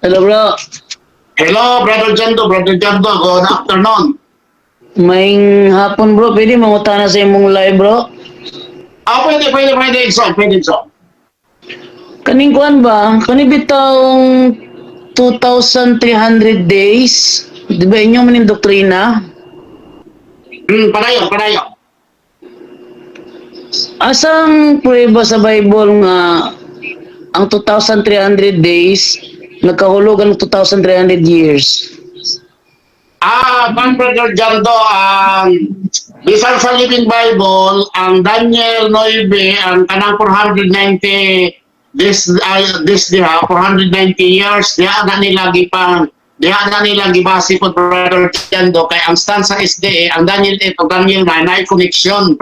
Hello, bro. Hello, Brother Jando. Brother Jando, good afternoon. Maayong hapon, bro, pwede mangutana sa imong live, bro? Ah, pwede, pwede, pwede, Igsoon, pwede, Igsoon. Kaning kuan ba? Kani bitawng 2,300 days, di ba inyo man yung doktrina? Padayon, padayon. Asang prueba sa Bible nga ang 2,300 days nagkahulugan ng 2,300 years? Ah, Ma'am, Brother Jando, ang bisan sa Living Bible, ang Daniel 9, ang kanang 490 this diha, 490 years, diha na nila gibase po, Brother Jando, kay ang stand sa SDA, ang Daniel 8 o Daniel 9 na connection.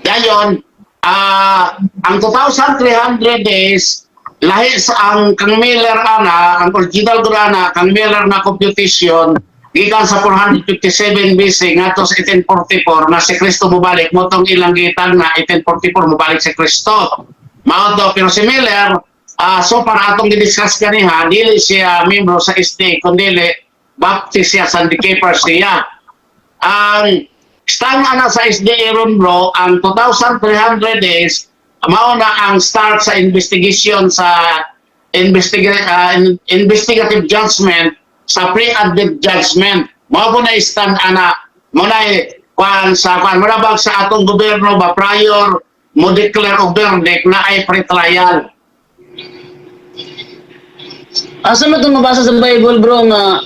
Dayon, ang 2,300 days, lahi sa ang kang Miller ana, ang original gud ana, kang Miller na computation, gikan sa 457 BC ngadto sa 1844 na si Kristo mobalik. Mao tong ilang gitag na 1844 mobalik si Kristo. Mao to, pero si Miller, so para atong gidiscuss kaniha, dili siya membro sa SDA, kundi Baptist siya, Sunday Keeper siya. Ang stand ana sa SDA ron, bro, ang 2,300 days, mao na ang start sa investigation sa investigative judgment sa pre-advent judgment. Mao po na stand ana, mao na kwan sa kwan, mura bag sa atong gobyerno ba, prior mo declare og verdict na ay pre-trial. Asa mo itong mabasa sa Bible, bro, nga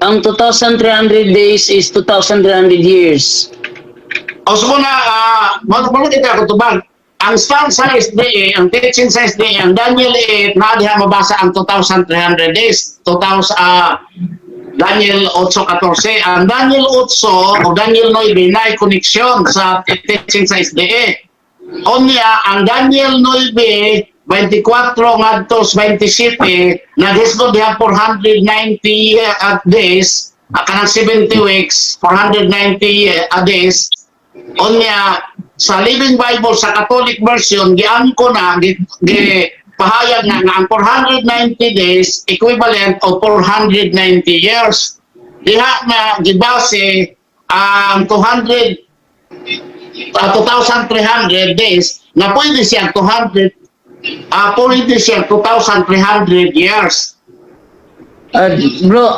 ang 2,300 days is 2,300 years? O so na, mo kita ako tubag. Ang stand sa SDA, ang teaching sa SDA, ang Daniel 8, na diha mabasa ang 2,300 days. 2,000, Daniel 8.14. Ang Daniel 8 o Daniel 9 na koneksyon sa teaching sa SDA. Unya, ang Daniel 9, 24 ngadto sa 27, naghisgod diha 490 days, kanang 70 weeks, 490 days. Unya, sa Living Bible, sa Catholic version, giangko na, gi pahayag na nga ang 490 days equivalent of 490 years. Diha na gibase ang 200 2,300 days na pwede siyang 200 pwede siyang 2,300 years. Bro,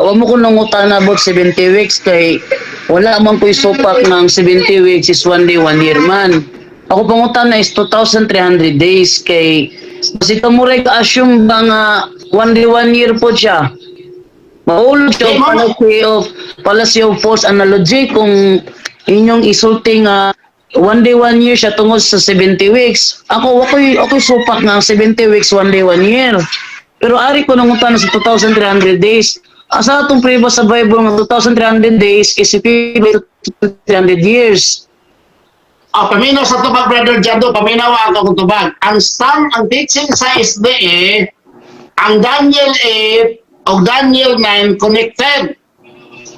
wa mo ko nangutana about 70 weeks kay wala man ko'y supak ng 70 weeks is one day, one year man. Ako pangutana is 2,300 days kay kasi kamuray ka-assume ba nga one day, one year po siya. Mahulog siya Di, fallacy of false analogy kung inyong isulti nga one day, one year siya tungod sa 70 weeks. Ako, ako'y supak nga ang 70 weeks, one day, one year. Pero ari ko nangutana sa 2,300 days. Asa atong prueba sa Bible nga 2,300 days is equivalent to 300 years? Ah, paminaw sa tubag, Brother Jado, paminaw ako kung tubag. Ang stand, ang teaching sa SDA, ang Daniel 8 o Daniel 9 connected.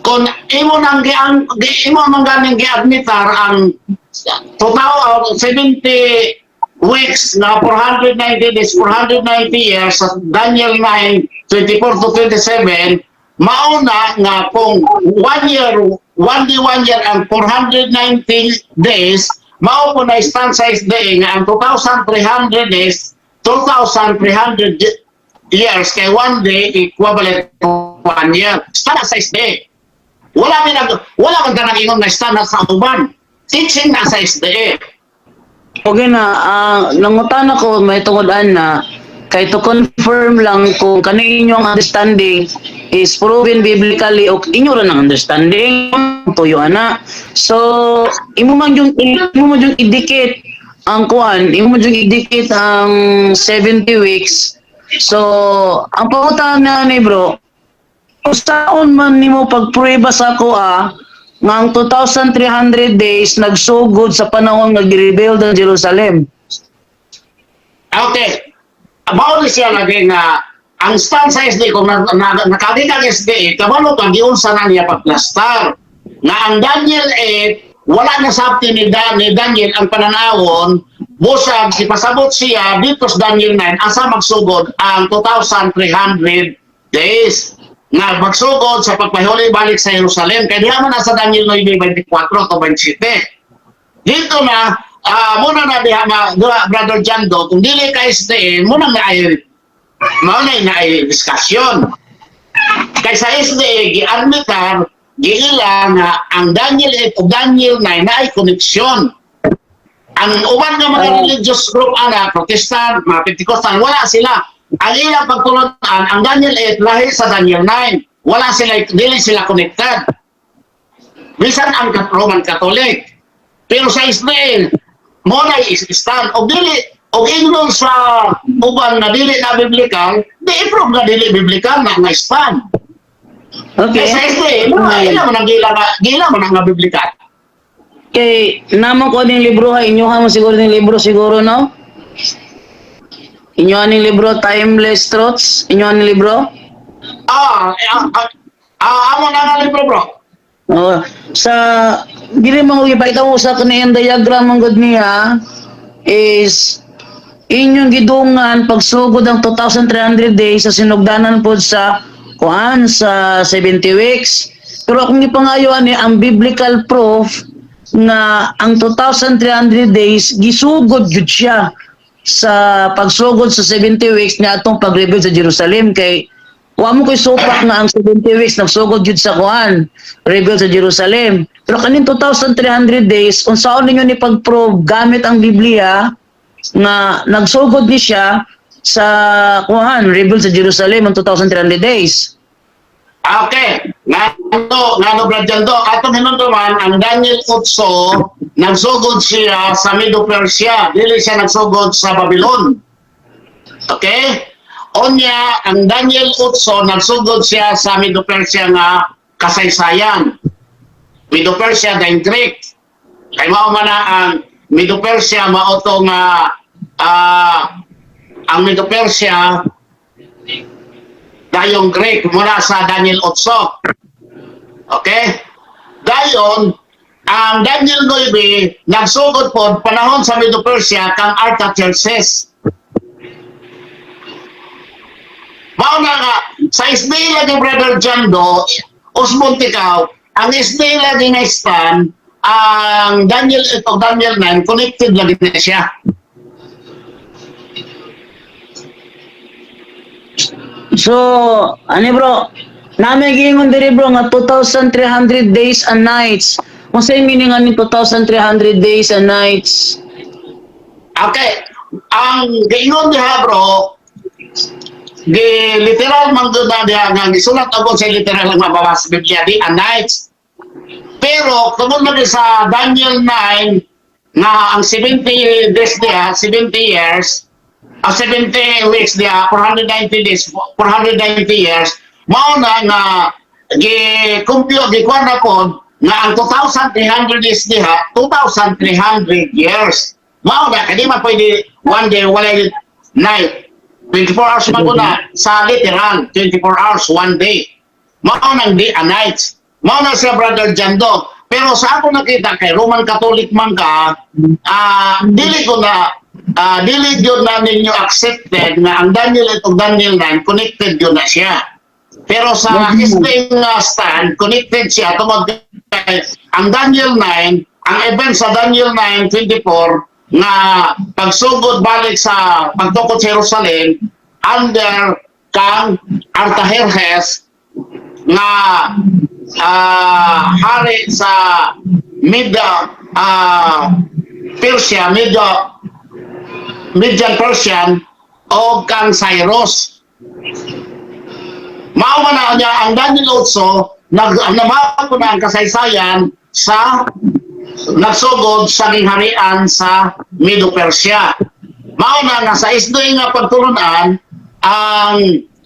Kung imo nang giang imo nang ganing giadmitar ang total 70 weeks na 490 days, 490 years sa Daniel 9, 24 to 27, mauna nga kung one year, one day, one year ang 490 days, mao po na stand sa SDA nga ang 2,300 days, 2,300 years, kay one day equivalent to one year. Stand sa SDA. Wala man ka nag-ingon na stand na sa uban. Teaching na sa SDA. Okay na, nangutana ko may tungod na kay to confirm lang kung kani inyong understanding is proven biblically o inyo ra ng understanding tuyo ana. So imo man yung idikit ang kuan, imo man yung idikit ang 70 weeks. So ang pangutana ni, bro, usaon man nimo pagprueba sa ako nga ang 2,300 days nagsugod sa panahon nga gi-rebuild ang Jerusalem? Okay. Mao ni siya lagi nga ang stand sa SDA, kung nakadikit ang SDA, kabalo ka giunsa na niya pagplastar. Nga ang Daniel 8, wala na sabti ni Daniel ang pananawon, busag si pasabot siya dito sa Daniel 9 asa magsugod ang 2,300 days nga magsugod sa pagpahuli balik sa Jerusalem kay diha man na sa Daniel 9:24 to 27. Dito na muna na diha ma, diha, Brother Jando, kung dili ka SDA, muna na ay mao na ay discussion. Kay sa SDA gi-admitar, giila nga ang Daniel 8 ug Daniel 9 na ay koneksyon. Ang uban nga mga religious group ana, Protestant, mga Pentecostal, wala sila. Ang ilang pagtulunan, ang Daniel 8 lahi sa Daniel 9. Wala sila, dili sila connected. Bisan ang Roman Catholic. Pero sa Israel, mo na stand og dili og ingnon sa uban nga dili na biblical, di i-prove nga dili biblical na nga stand. Okay. Kay sa Israel, mo ila man ang gila man ang nga biblical. Kay namo ko ning libro ha, inyo ha mo siguro ning libro siguro, no? Inyo ning libro, Timeless Truths, inyo ning libro? Ah, amo na nga libro, bro. Oh, sa dili mo ipakita mo sa kaniyang diagram ang gud niya is inyong gidungan pagsugod ang 2,300 days sa sinugdanan pod sa kuan sa 70 weeks. Pero akong gipangayo ani ang biblical proof nga ang 2,300 days gisugod jud siya sa pagsugod sa 70 weeks nga atong pag-rebuild sa Jerusalem, kay wa mo koy supak nga ang 70 weeks nagsugod jud sa kuan, rebuild sa Jerusalem. Pero kaning 2,300 days, unsaon ninyo ni pag-prove gamit ang Biblia nga nagsugod ni siya sa kuan, rebuild sa Jerusalem, ang 2,300 days? Okay. Ngano, Brad Jando, atong hinumduman ang Daniel 8, nagsugod siya sa Medo-Persia, dili siya nagsugod sa Babylon. Okay? Onya, ang Daniel 8, nagsugod siya sa Medo-Persia nga kasaysayan. Medo-Persia, the Greek. Kay mao man na ang Medo-Persia, mao to nga ang Medo-Persia dayong Greek mula sa Daniel 8. Okay? Dayon, ang Daniel 9, nagsugod po panahon sa Medo-Persia kang Artaxerxes. Mao na nga, sa SDA lagi, Brother Jando, usbon tikaw, ang SDA lagi nga stand, ang Daniel 8 o Daniel 9, connected lagi na siya. So, ani bro, nami giingon diri, bro, nga 2,300 days and nights. Kung sa meaning ani 2,300 days and nights? Okay. Ang giingon diha, bro, gi literal man gud na diha nga gisulat ako sa literal nga mabasa sa Biblia di and nights. Pero tungod man sa Daniel 9 nga ang 70 days diha, 70 years, ang 70 weeks diha, 490 days, 490 years, mao na nga gi-compute, gi-kuha na pod nga ang 2,300 days diha, 2,300 years. Mao na, kaya di man pwede one day, walay night. 24 hours man ko na sa literal, 24 hours, one day. Mao nang day and night. Mao na siya, Brother Jando. Pero sa ako nakita, kay Roman Catholic man ka, dili ko na, dili yun na ninyo accepted nga ang Daniel 8 ug Daniel 9 connected yun na siya. Pero sa SDA nga stand, connected siya tungod kay ang Daniel 9, ang event sa Daniel 9:24 nga pagsugod balik sa pagtukod sa Jerusalem under kang Artaxerxes nga hari sa Mid Persia, Median Persian o kang Cyrus. Mao man na niya ang Daniel 8, nag namao ko na ang kasaysayan sa nagsugod sa gingharian sa Medo-Persia. Mao na nga sa isdoy nga pagtulunan ang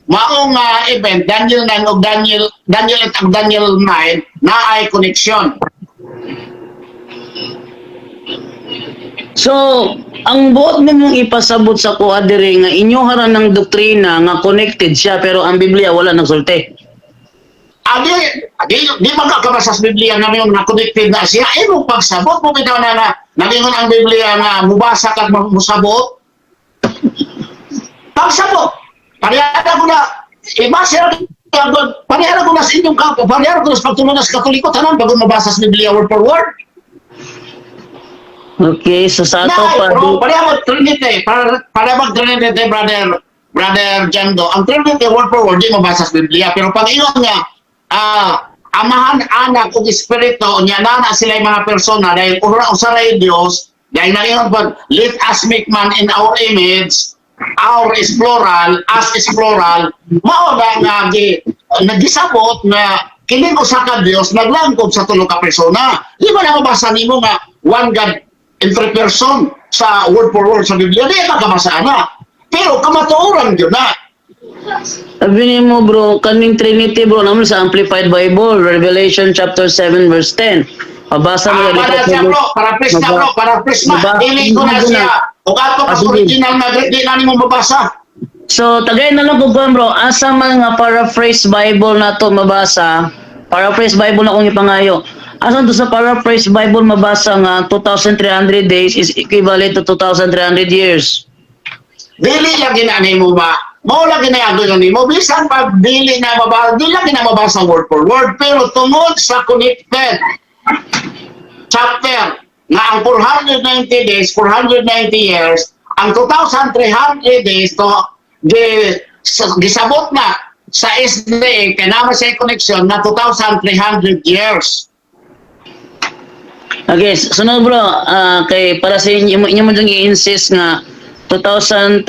mao nga event Daniel 9 ug Daniel Daniel 8 ug Daniel 9 na ay connection. So, ang buot nimong ipasabot sa kuha diri nga inyo haran ng doktrina nga connected siya pero ang Biblia wala nagsulti. Adi, di man ka kabasa sa Biblia nga mayon nga connected na siya. Eh, mo pagsabot mo bitaw na na nalingon ang Biblia nga mubasa kag musabot. Pagsabot. Parehada ko na. Ibase ra pareha ko na sa inyong kampo, pareha ko na sa pagtulong sa Katoliko, tanan bago mabasa sa Biblia word for word. Okay, so sa ato Na, pa bro, pareha mo Trinity, para mag Trinity, brother Jando, ang Trinity word for word di mabasa sa Biblia, pero pag ingon nga Amahan, Anak ug Espiritu, nya na sila yung mga persona dahil ura usa ra Dios, dahil naingon pag "Let us make man in our image," our is plural, us is plural, mao na nga nagisabot nga kining usa ka Dios naglangkob sa tulo ka persona. Di ba na mabasa nimo nga one God in three person sa word for word sa Biblia? Di ka kabasa na. Pero kamatuoran gyud na. Sabi nimo, bro, kaning Trinity, bro, naman sa Amplified Bible, Revelation chapter 7 verse 10. Mabasa mo Ah, para siya, bro, para press na, bro, para press na. Dili ko na siya. O ato ka Ah, sige. original nga Greek, di na nimo mabasa. So tagay na lang ko, bro, asa man nga paraphrase Bible na to mabasa? Paraphrase Bible na kong ipangayo. Asa to sa paraphrase Bible mabasa nga 2,300 days is equivalent to 2,300 years? Dili lagi na nimo ba? Mao lagi na ago na nimo bisan pag dili na mabasa, dili lagi na mabasa word for word, pero tungod sa connected chapter nga ang 490 days, 490 years, ang 2,300 days to gisabot na sa SDA kay naman sa connection na 2,300 years. Okay, sunod, bro, kay para sa inyo, inyo mo diyang i-insist nga 2,300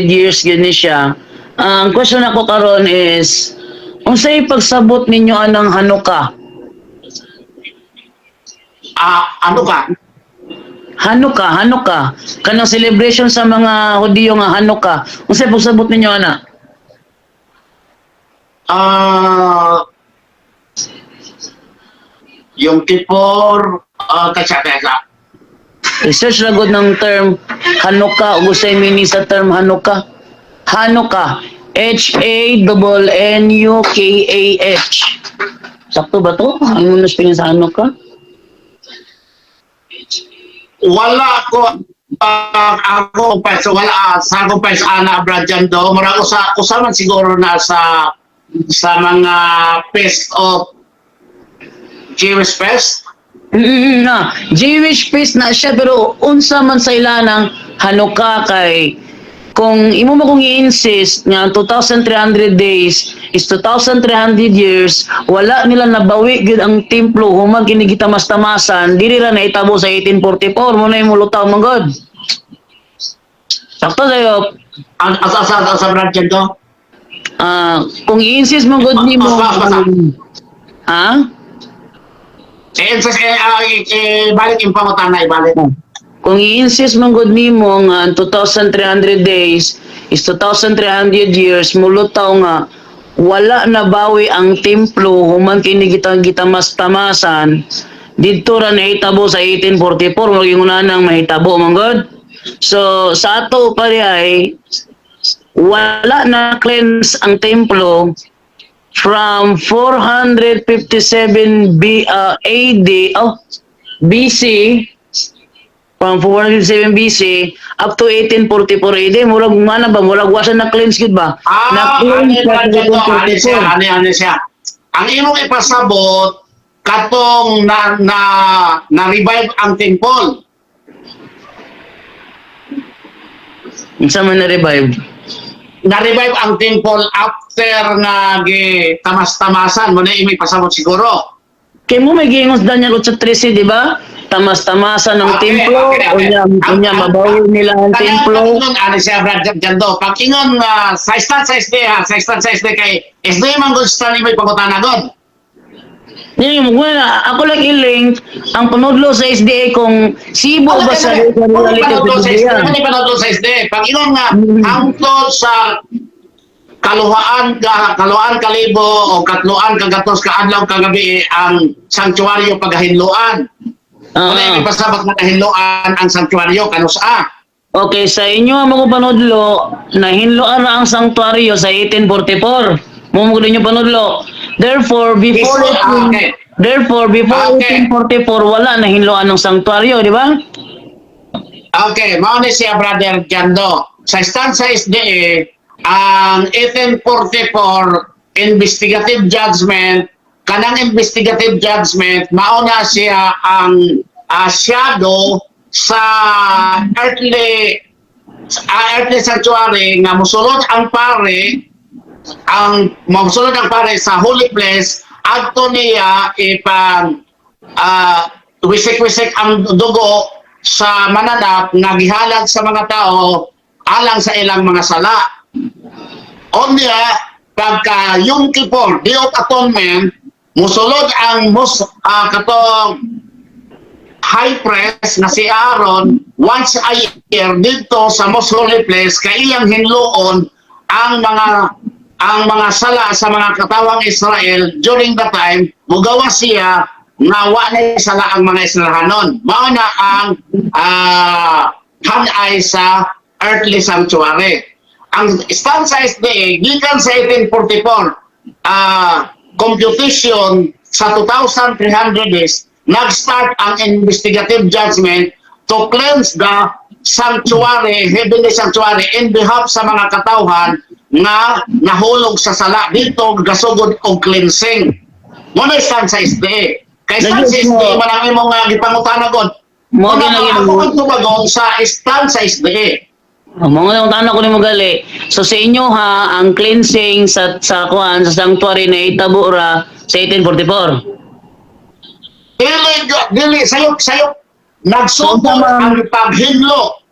years yun ni siya. Ang question ako karon is, unsay pagsabot ninyo anang Hanukkah? Ah, ano ka? Hanukkah, Hanukkah. Kanang celebration sa mga Hudiyo nga Hanukkah. Unsay pagsabot ninyo ana? Ah, Yom Kippur, katsa, katsa. Research ra gud ng term Hanukkah ug unsay meaning sa term Hanukkah. Hanukkah. Hannukah. Sakto ba to? Ang muna spelling sa Hanukkah? Wala ko ako pa so wala sa ako pa sa ana, Brad Jando, mura usa usa man siguro na sa mga feast of Jewish fest. Na, Jewish feast na siya, pero unsa man sa ilanang Hanukkah? Kay kung imo mo kung i-insist nga ang 2,300 days is 2,300 years, wala nila nabawi gyud ang templo human kini gitamas-tamasan, dili ra naitabo sa 1844 mo na imo lutaw man god. Sakto sayo. Ang asa asa asa, Brad Jando? Ah, kung i-insist mo god nimo Basta, basta. Ha? Eh, eh, eh, balik yung pangutana, ibalik. Kung i-insist man gud nimo nga ang 2,300 days is 2,300 years, mulutaw nga wala na bawi ang templo human kini gitang gitamas-tamasan, didto ra nahitabo sa 1844, mo yung nang mahitabo man god. So sa ato pa ay wala na cleanse ang templo from 457 B, AD, oh, BC, from 457 BC up to 1844 AD. Murag mana ba, murag wa siya na cleanse gid ba? Ah, Na-cleanse ani sa Brad Jando, ani siya, 1844. ani siya. Ang imong ipasabot katong na revive ang temple. Unsa man na revive? Na-revive ang temple after nga gi tamas-tamasan mo na imong ipasabot siguro. Kay mo may giingon sa Daniel 8:13, di ba? Tamas-tamasan ng templo, okay. unya unya mabawi nila ang templo. Pag ingon, ano siya, Brad Jando, pag ingon sa stand sa SD ha, sa stand sa SD kay SD man gud stand imong pangutana god. Dili mo na ako lang i-link ang panudlo sa SDA kung sibo ba sa reality panudlo sa sa SD, Biblia. ano panudlo sa SD? Pag ingon nga hangtod sa kaluhaan kalibo o katloan kagatos ka adlaw kagabi ang sanktuaryo pagahinloan. Wala yung ipasabot na kahinloan ang sanktuaryo kanusa. Okay, sa inyo ang mga panudlo, nahinloan na ang sanktuaryo sa 1844. Mo mo ninyo panudlo. Therefore, before Therefore, before 1844 wala nahinloan ng sanktuaryo, di ba? Okay, mao ni siya, Brother Jando. Sa stand sa SDA, Ang 1844 investigative judgment, kanang investigative judgment mao na siya ang shadow sa earthly sanctuary nga musulod ang pare sa holy place, adto niya ipang wisik-wisik ang dugo sa mananap nga gihalad sa mga tao alang sa ilang mga sala. Unya, pagka Yom Kippur, Day of Atonement, musulod ang katong high priest na si Aaron once a year dito sa most holy place kay iyang hinluon ang mga sala sa mga katawang Israel during the time mugawas siya nga wa na sala ang mga Israelhanon. Mao na ang hanay sa earthly sanctuary. Ang stand sa SDA gikan sa 1844 computation sa 2,300 days, nag-start ang investigative judgment to cleanse the sanctuary, heavenly sanctuary, in behalf sa mga katawhan nga nahulog sa sala. Dito gasugod og cleansing. Mo na stand sa SDA. Kay stand sa SDA man ang imong nga gipangutana god. Mo Mo na ginagi ako ang tubagon sa stand sa SDA. Oh, mga nang tanaw ko nimo gali. So sa inyo ha, ang cleansing sa kuan sa sanctuary na itabo ra sa 1844. Dili, dili, sayop, sayop. Nagsugod ang paghinlo.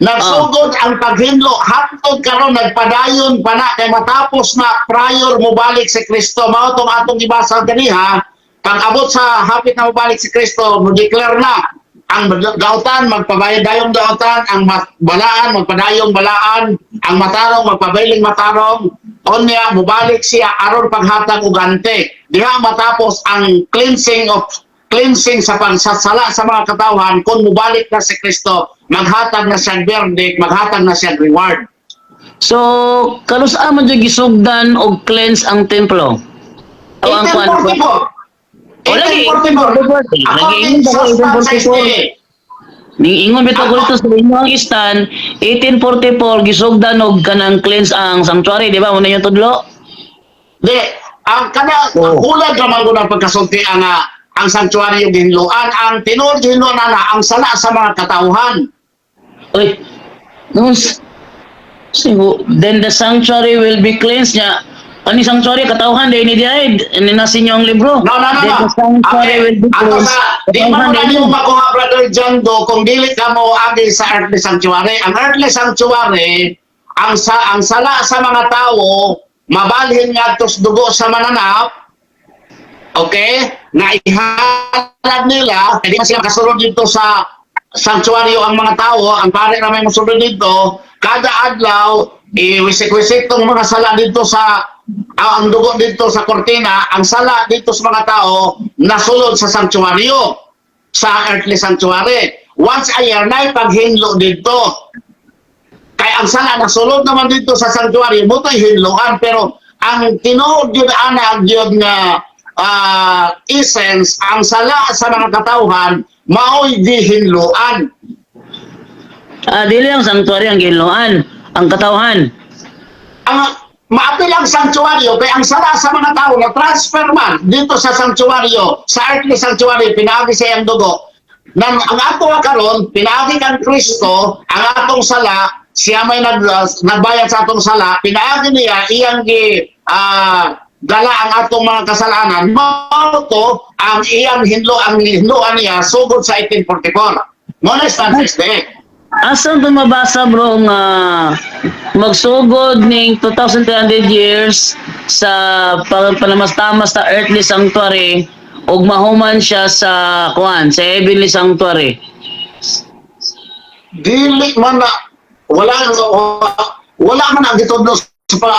Nagsugod ang paghinlo. Hantod karon nagpadayon pa na kay matapos na prior mobalik si Kristo. Mao tong atong gibasa ganiha, pag abot sa hapit na mobalik si Kristo, mo declare na ang dautan magpabayad dayong dautan, ang balaan magpadayong balaan, ang matarong magpabiling matarong. Unya mobalik siya aron paghatag og gante. Diha matapos ang cleansing of cleansing sa pagsasala sa mga katawhan. Kung mobalik na si Kristo, maghatag na siya verdict, maghatag na siya reward. So kanus-a man jud gisugdan og cleanse ang templo? O ang kuan? 1844. O, lagi. 1844. Lagi, According sa stand sa 1844. SDA. Ning ingon bitaw ko dito sa inyo ang stand 1844 gisugdan og kanang cleanse ang sanctuary, di ba? Muna yung tudlo. Di, ang kana Oh. ang hulag raman ko ng pagkasulti ang sanctuary yung gihinloan, ang tinuod gihinloan na ang sala sa mga katawhan. Uy. Nus. Sigo, then the sanctuary will be cleansed niya. Ani sanctuary katawhan di ni diay ni nasa inyo ang libro. No, Then no. the sanctuary will be Ato cleansed. sa, di man Katawhan mo na di nimo makuha, Brother Jando, kung dili ka mo agi sa earthly sanctuary. Ang earthly sanctuary, ang sala sa mga tao, mabalhin ngadto sa dugo sa mananap, okay? Na ihalad nila, hindi man sila makasulod dito sa sanctuaryo ang mga tao, ang pare na may musulod dito, kada adlaw, iwisik-wisik tong mga sala dito sa ang dugo dito sa kortina, ang sala dito sa mga tao, nasulod sa sanctuaryo, sa earthly sanctuary. Once a year, na paghinlo dito. Kaya ang sala nasulod naman dito sa sanctuary, mo to'y hinloan, pero ang tinuod yun ana yun nga essence, ang sala sa mga katawhan, mao'y gihinloan. Ah, dili ang sanctuary ang gihinloan, ang katawhan. Ang maapil ang sanctuaryo kay ang sala sa mga tao na transfer man dito sa sanctuaryo, sa earthly sanctuary, pinaagi sa iyang dugo. Nang ang ato karon pinaagi kang Kristo ang atong sala, siya may nagbayad sa atong sala, pinaagi niya iyang gi dala ang atong mga kasalanan. Mao to ang iyang hinlo, ang hinloan niya sugod sa 1844. Mo na stand sa SDA. Asa to mabasa, bro, nga magsugod ning 2,300 years sa panamastamas sa earthly sanctuary ug mahuman siya sa kuan sa heavenly sanctuary? Dili man na, wala wala man ang gitudlo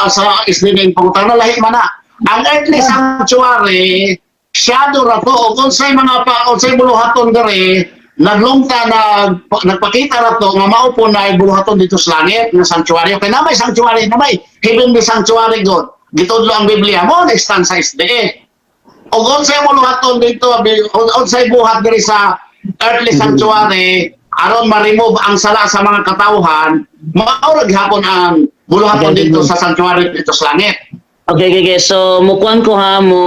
sa SDA pangutana, lahi man na. Ang earthly sanctuary, shadow ra to og unsay mga pa unsay buluhaton diri naglungta na nagpakita ra to nga mao po na buluhaton dito sa langit nga sanctuary, kay na may sanctuary, na may heavenly sanctuary god, gitudlo ang Biblia mo na stand sa SDA. Og unsay buluhaton dito, unsay buhat diri sa earthly sanctuary aron ma-remove ang sala sa mga katawhan, mao ra gihapon ang Buluhaton Okay, dito sa sanctuary dito sa langit. Okay. So, mukuan ko ha, mo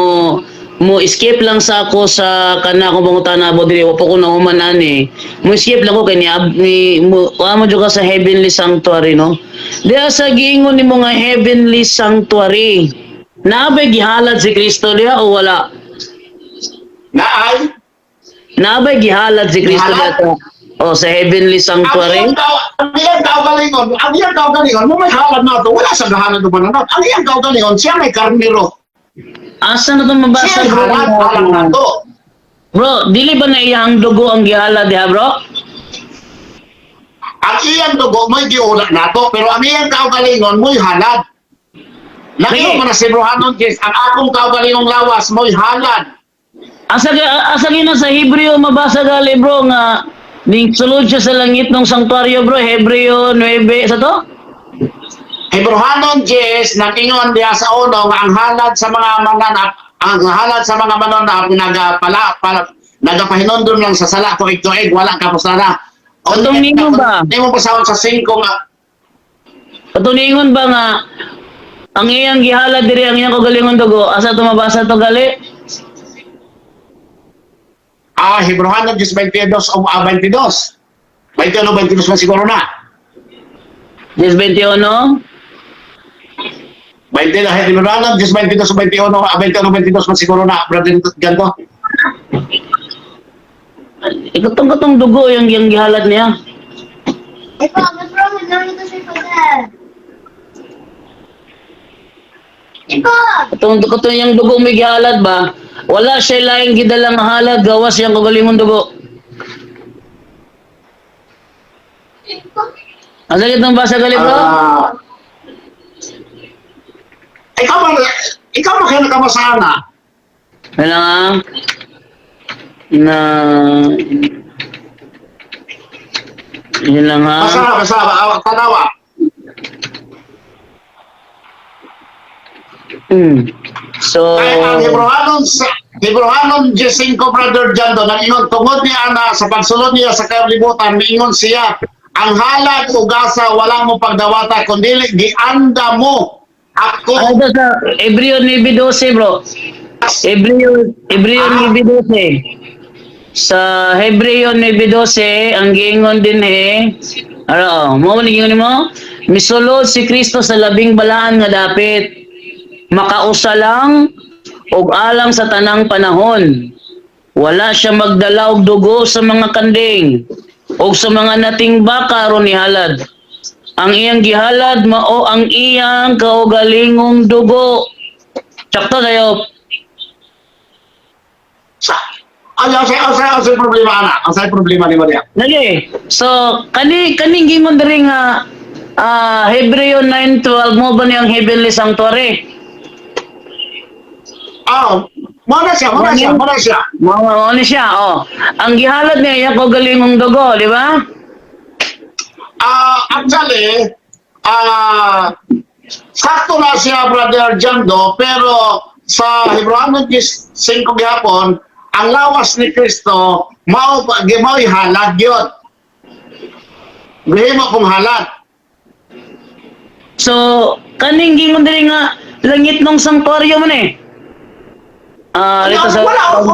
mo escape lang sa ako sa kana akong pangutana bo diri, wa pa ko nahuman ani. Mo escape lang ko kay ni, ni mo kuha mo jud ka sa heavenly sanctuary, no? Diha sa giingon nimo nga heavenly sanctuary, naa bay gihalad si Kristo diha o wala? Naay Naa bay gihalad si Kristo diha Gihalad? sa, o sa heavenly Ang sanctuary? iyang kaugalingon, mo may halad na to, wala sa gahalad ng mananap. Ang iyang kaugalingon, siya may karniro. Asa na to mabasa, Siya may bro? halad, halad na to. Bro, dili ba na iyang dugo ang gihalad diha, bro? Ang iyang dugo mo'y giuna nato, pero ang iyang kaugalingon mo'y halad. Sige. Lakiyo man na si Rohanon Jess, ang akong kaugalingong lawas mo'y halad. Asa gina sa Hebreo mabasa gali, bro, nga ning sulod siya sa langit ng sanktuaryo, bro? Hebreo 9 sa to? Hebrohanon Jess, nag-ingon diha sa uno nga ang halad sa mga mananap, ang halad sa mga mananap nagapala pala, nagapahinondom lang sa sala tuig-tuig, wala kapos na. Katong ningon ba? Nimo pasawon sa 5 nga. Patuningon ba nga ang iyang gihalad diri ang iyang kaugalingong dugo? Asa to mabasa to gali? Hebrohanon Jess 22 o 22. 21 22 man siguro na. 10:21. 20 na Hebrohanon Jess 22 o 21, 21 22 man siguro na, brother Ganto. Ikatong katong dugo yung iyang gihalad niya. Ikaw, what's wrong with learning to say for that? Ikaw! Katong katong iyang dugo may gihalad ba? Wala siya laing gidalang halad gawas iyang kaugalingong dugo. Asa kitong basa gali, bro? Ikaw ba kayo nakabasa na? Wala nga. Na yun lang ha. Basa, basa, tanawa. So, Ay, ang Hebrohanon sa Hebrohanon 5, brother Jando, nag-ingon tungod ni ana sa pagsulod niya sa kalibutan, miingon siya, ang halad o gasa walang mo pagdawata kundi gianda mo ako. Ano to sa Hebreo 9:12, bro? Hebreo 9:12. Sa Hebreo 9:12, ang giingon din eh, ano, mo ni giingon nimo? Misulod si Kristo sa labing balaan nga dapit. Makausa lang og alang sa tanang panahon. Wala siya magdala og dugo sa mga kanding og sa mga nating baka aron ihalad. Ang iyang gihalad mao ang iyang kaugalingong dugo. Sakto kayo. Sa ay, ay, problema ana. Ang say problema ni Maria. Lagi. So kani gingon diri nga Hebreo 9:12 mo ba niyang heavenly sanctuary? Ah, mo na siya, mo na siya, mo na siya. Mao ni siya, oh. Ang gihalad niya iyang kaugalingong dugo, di ba? Actually, sakto na siya, brother Jando, pero sa Hebrew 5 gihapon, ang lawas ni Kristo, mao mao'y halad yun. Gihimo kong halad. So kaning gingon diri nga langit ng sanctuaryo man eh. Dito sa Wala, o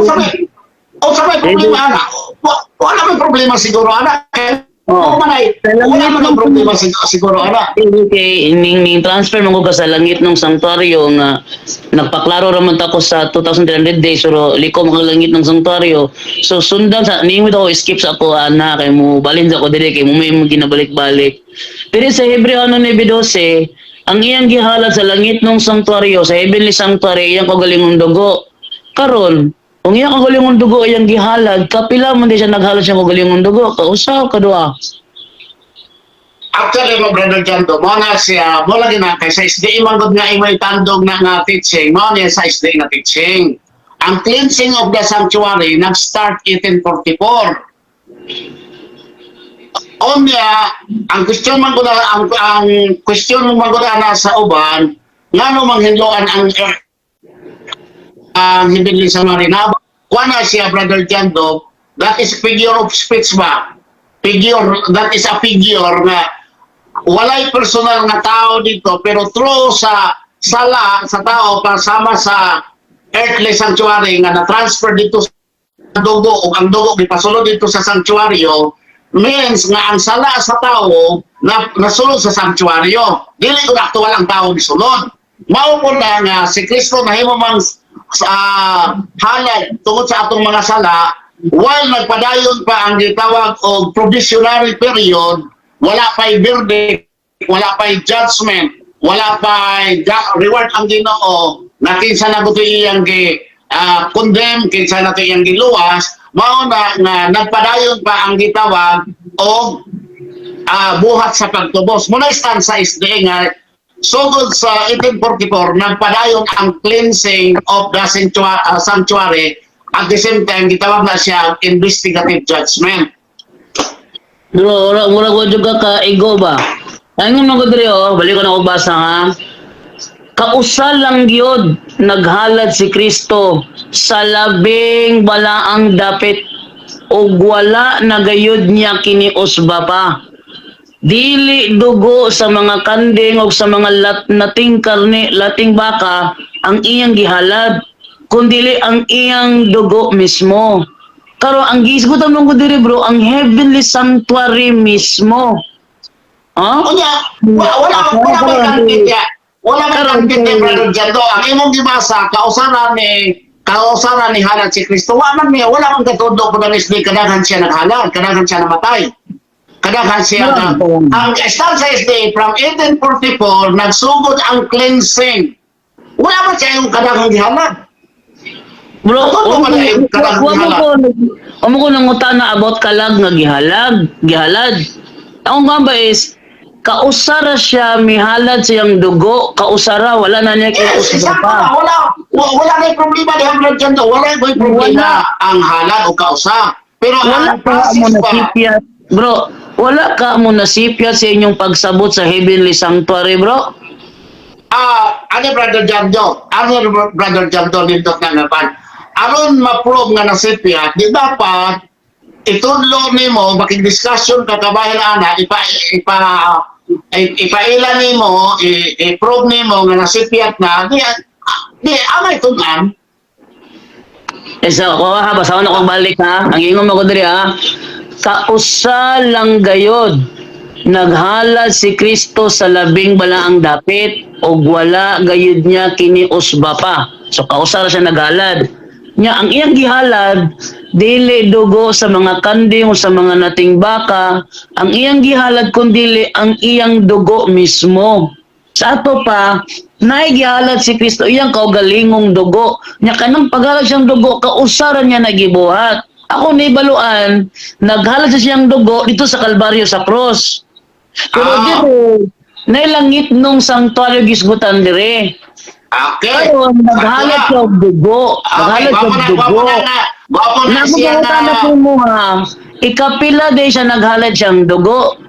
sa may problema, ana. Wala may problema siguro, ana. Kaya, Oh. man ay, Sa langit wala man ang problema siguro, ana. Okay, ning transfer mo ko sa langit ng sanctuaryo nga nagpaklaro ra man ta ko sa 2300 days, pero liko mo langit ng sanctuaryo. So sundan sa ningon ako, skip sa ako ana kay mo balin sa ako diri kay mo may mo ginabalik-balik. Pero sa Hebreo ano 9:12, ang iyang gihalad sa langit ng sanctuaryo, sa heavenly sanctuary, iyang kaugalingong dugo. Karon, kung iyang kaugalingong dugo iyang gihalad, kapila man di siya naghalad siya kaugalingong dugo, kausa o kadua? Actually, mo brother Jando, mo na siya, mo lagi na kay sa SDA man gud nga imoy tandog na nga teaching, mo niya sa SDA nga teaching. Ang cleansing of the sanctuary nag-start 1844. Onya, ang question man gud ang question mo man gud na sa uban, ngano manghinloan ang heavenly sanctuary na kuha na siya, brother Jando, that is figure of speech ba? Figure, that is a figure nga Walay personal nga tao dito, pero through sa sala sa tao pasama sa earthly sanctuary nga na-transfer dito sa dugo ug ang dugo gipasulod dito sa sanctuaryo, means nga ang sala sa tao na nasulod sa sanctuaryo. Dili ko aktual ang tao gisulod. Mao po na nga si Kristo nahimo mang sa halad tungod sa atong mga sala while nagpadayon pa ang gitawag og provisionary period. Wala pa'y verdict, wala pa'y judgment, wala pa'y reward ang Ginoo na kinsa na gusto iyang gi condemn, kinsa na to iyang giluwas. Mao na nga nagpadayon pa ang gitawag og buhat sa pagtubos. Muna stanza SDA nga sugod sa 1844 nagpadayon ang cleansing of the sanctuary. At the same time, gitawag na siya investigative judgment. Bro, ora mura ko jud ka ka-ego ba? Ay mo ko diri oh, balik ko na ko basa ha. Kausa lang gyud naghalad si Kristo sa labing balaang dapit ug wala na gayud niya kiniusba pa. Dili dugo sa mga kanding o sa mga nating karne, lating baka ang iyang gihalad, kundili ang iyang dugo mismo. Karon ang gisgutan mo ko diri, bro, ang heavenly sanctuary mismo. Ha? Unya, wala may kanding ya. Wala may kanding kay Brother Jando. Ang imong gibasa, kausaran ni halad si Kristo. Wala man niya, wala man katudlo ko ng SDA kadaghan siya naghalad, kadaghan siya namatay. Kadaghan siya na, ang stanza SDA from 1844 nagsugod ang cleansing. Wala man siya yung kadaghang gihalad. Bro, Ako, wala yung kalag wa mo gihalad. ko wa mo ko nangutana about kalag nga gihalad. Ang nga ba is kausara siya mihalad siyang dugo, kausara wala na niya Yes, kiusba exacto pa. na. Wala na yung problema ni Brother Jando. Wala yung problema ang halad o kausa. Pero Wala ang ka mo process ba, nasipyat. Bro, wala ka mo nasipyat sa inyong pagsabot sa heavenly sanctuary, bro. Ah, ano, Brother Jando? Ano, Brother Jando, nindot na nga pan? Aron ma-prove nga nasipyat, di dapat itudlo nimo, makig-discussion ka kabahin ana, ipaila nimo, i-prove nimo nga nasipyat na, di angay tun-an. Eh, so, ko ha, basahon ako balik ha. Ang ingon mo ko diri ha. Kausa lang gayod naghalad si Kristo sa labing balaang dapit ug wala gayud niya kiniusba pa. So kausa ra siya naghalad. Nya ang iyang gihalad dili dugo sa mga kanding o sa mga nating baka, ang iyang gihalad kundili ang iyang dugo mismo. Sa ato pa, naay gihalad si Kristo iyang kaugalingong dugo. Nya kanang paghalad siyang dugo, kausaran niya nagibuhat. Ako ni baluan, naghalad siya siyang dugo dito sa Kalbaryo sa cross. Pero dire, nailangit nung sanctuary gisgutan dire. Karon naghalad siya og dugo. Okay, Naghalad siya gwapo og na, dugo. gwapo na na. Gwapo na siya Nakuha na. na po mo ha. Ikapila day siya naghalad siyang dugo.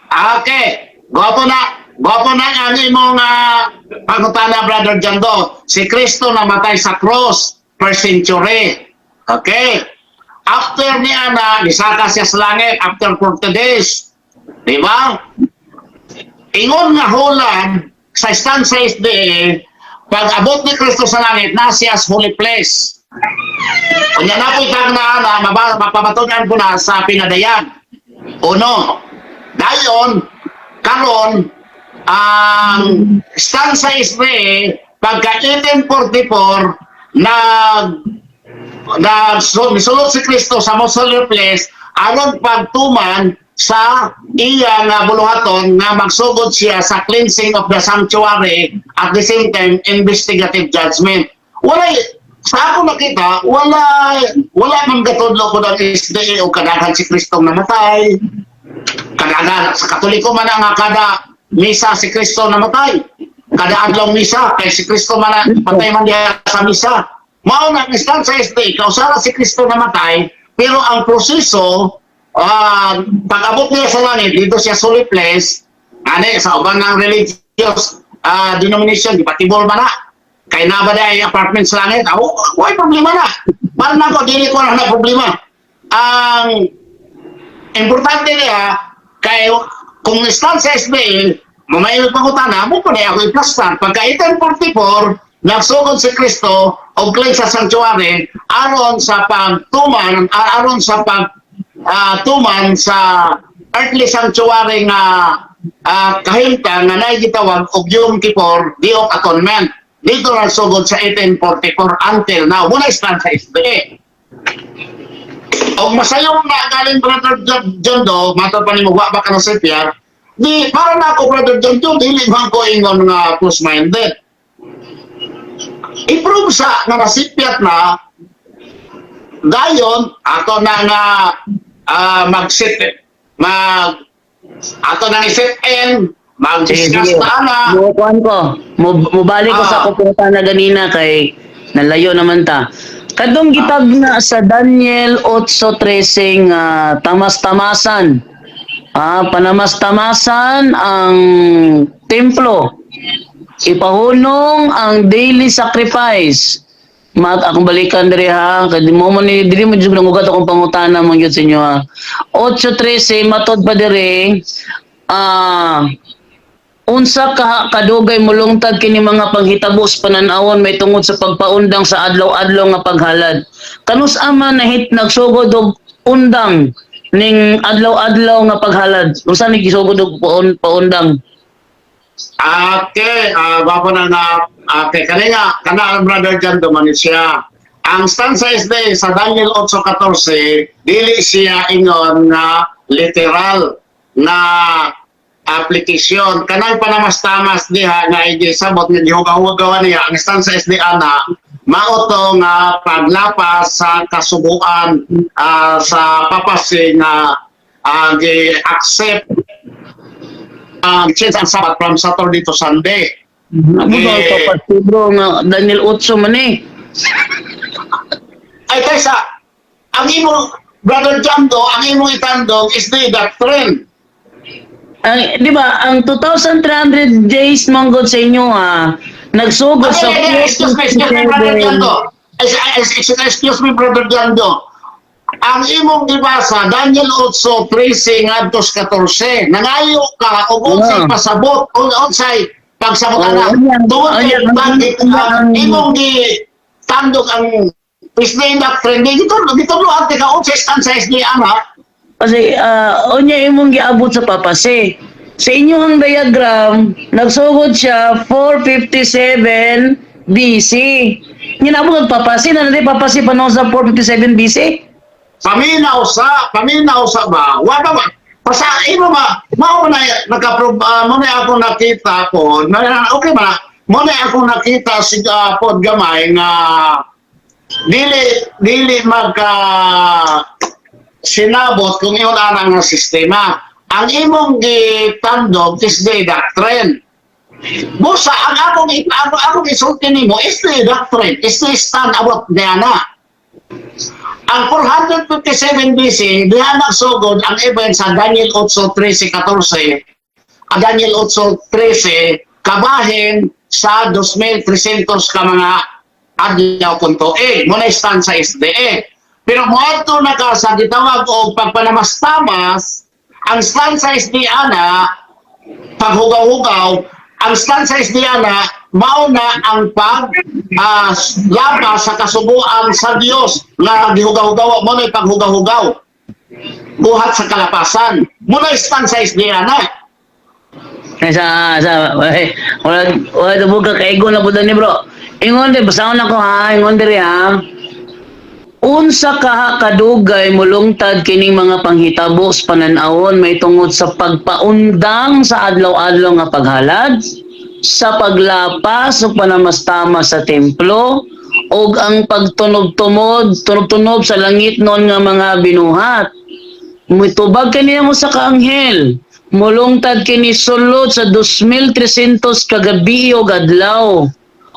Okay. Gwapo na. Gwapo na ang imong pangutana, Brother Jando. Si Kristo namatay sa cross, first century. Okay. After ni Ana, nisaka siya sa langit after 40 days. Di ba? Ingon nga hulan sa stanza SDA, pag abot ni Kristo sa langit, na siya sa holy place. Unya na po'y tag na ana, mapamatunan ko na sa pinadayan. Uno, dayon, karon ang stanza SDA, pagka 1844, nag nag misulot si Kristo sa most holy place aron pagtuman sa iya nga buluhaton nga magsugod siya sa cleansing of the sanctuary, at the same time investigative judgment. Wala sa ako nakita, wala man gatudlo ko ng SDA o kadaghan si Kristo namatay. Kadaghan sa Katoliko man ang kada misa si Kristo namatay. Kada adlaw misa kay si Kristo man patay man diha sa misa. Mao na ang stanza SDA, kausara si Kristo namatay, pero ang proseso pag-abot niya sa langit dito siya sa holy place ani sa uban ng religious denomination, di ba tibol man na kay na ba ay apartment sa langit? Ah, why problema na para nako, dili ko na na problema. Ang importante niya kay Kung stand sa SDA, mamay pangutana, mo pa na ako i-plastar. Pagka 1844, nagsugod si Kristo og claim sa sanctuary aron sa pagtuman, aron sa pag tuman sa earthly sanctuary nga kahimtang nga naay gitawag og Yom Kippur, Day of Atonement. Dito nagsugod sa 1844 until now. Muna stand sa SDA. Og masayong na galing, Brother John Do, matod pa nimo wa ba ka nasipya, di para na ako, Brother John Do, dili man ko ingon nga close-minded. I-prove sa nga nasipyat na dayon ato na nga mag-sit mag ato na i-sit in mag-discuss Sige. na ana. Mukuan ko. Mubalik ko sa akong na ganina kay nalayo naman ta. Kadtong gitag na sa Daniel 8:13 nga tamas-tamasan. Panamas-tamasan ang templo. Ipahunong ang daily sacrifice. Mat akong balikan diri ha, kay di mo man ni dili mo jud nangugat akong pangutana man gyud sa inyo ha. 8:13 matod pa diri, unsa ka kadugay mulungtad kini mga panghitabo sa panan-awon may tungod sa pagpaundang sa adlaw-adlaw nga paghalad? Kanus ama nahit nagsugod og undang ning adlaw-adlaw nga paghalad? Unsa ni gisugod og paundang? Okay, bako na na, okay, kanina, kana ang Brother John duman siya. Ang stanza is de, sa Daniel 8:14, dili siya ingon nga literal na application. Kanang panamastamas diha nga igisabot nga gihugaw-hugawan niya, ang stanza is di ana, mao to nga paglapas sa kasubuan sa papacy nga gi-accept ang change ang Sabat from Saturday to Sunday. Amo ba Eh, pa bro nga Daniel 8 man eh. Ay kaysa ang imong, Brother Jamdo, ang imong itandong is the doctrine. Ang, di ba, ang 2,300 days manggod sa inyo ha, nagsugod sa Ay, ay, ay, excuse me, Brother Jamdo. Excuse me, Brother Jamdo. Ang imong gibasa, Daniel 8, 13 ngadto sa 14. Nangayo ka og unsay pasabot, og unsay pagsabot ana. Tungod kay bakit imong gi tandog ang SDA doctrine, di dito gitudloan ka unsay stand sa SDA ana. Kasi unya imong giabot sa papacy. Sa inyong diagram, nagsugod siya 457 BC. Nya nabot ang papacy, na nanti papacy panahon sa 457 BC? Paminaw sa ba? Wala ba? Pasa imo ba? Mao na naka mo na ako nakita po. Na, okay ba? Mo na ako nakita si pod gamay nga dili dili magka sinabot kung ingon ana nga sistema. Ang imong gitandog is the doctrine. Busa ang akong isulti nimo is the doctrine, is the stand about niya na. Ang 457 BC, diha nagsugod ang event sa Daniel 8:13-14. Ang Daniel 8:13, kabahin sa 2,300 ka mga adlaw kung tuig. Muna stand sa SDA. Pero moadto na ka sa gitawag og pagpanamastamas, ang stand sa SDA na paghugaw-hugaw, ang stand sa SDA na mao na ang pag labas sa kasuguan sa Dios nga gihugaw-hugaw mo na paghugaw-hugaw buhat sa kalapasan mo na stand sa SDA na. Ay, sa eh, wala wala tubog ka kaigo na pud ni bro. Ingon di basahon ako ha, ingon diri ha. Unsa ka kadugay mulungtad kining mga panghitabo sa panan-awon may tungod sa pagpaundang sa adlaw-adlaw nga paghalad, sa paglapas ug panamastama sa templo, ug ang pagtunog-tumod, tunog-tunob sa langit non nga mga binuhat? Mitubag kaniya mo sa kaanghel. Mulungtad kini sulod sa 2,300 kagabi o adlaw.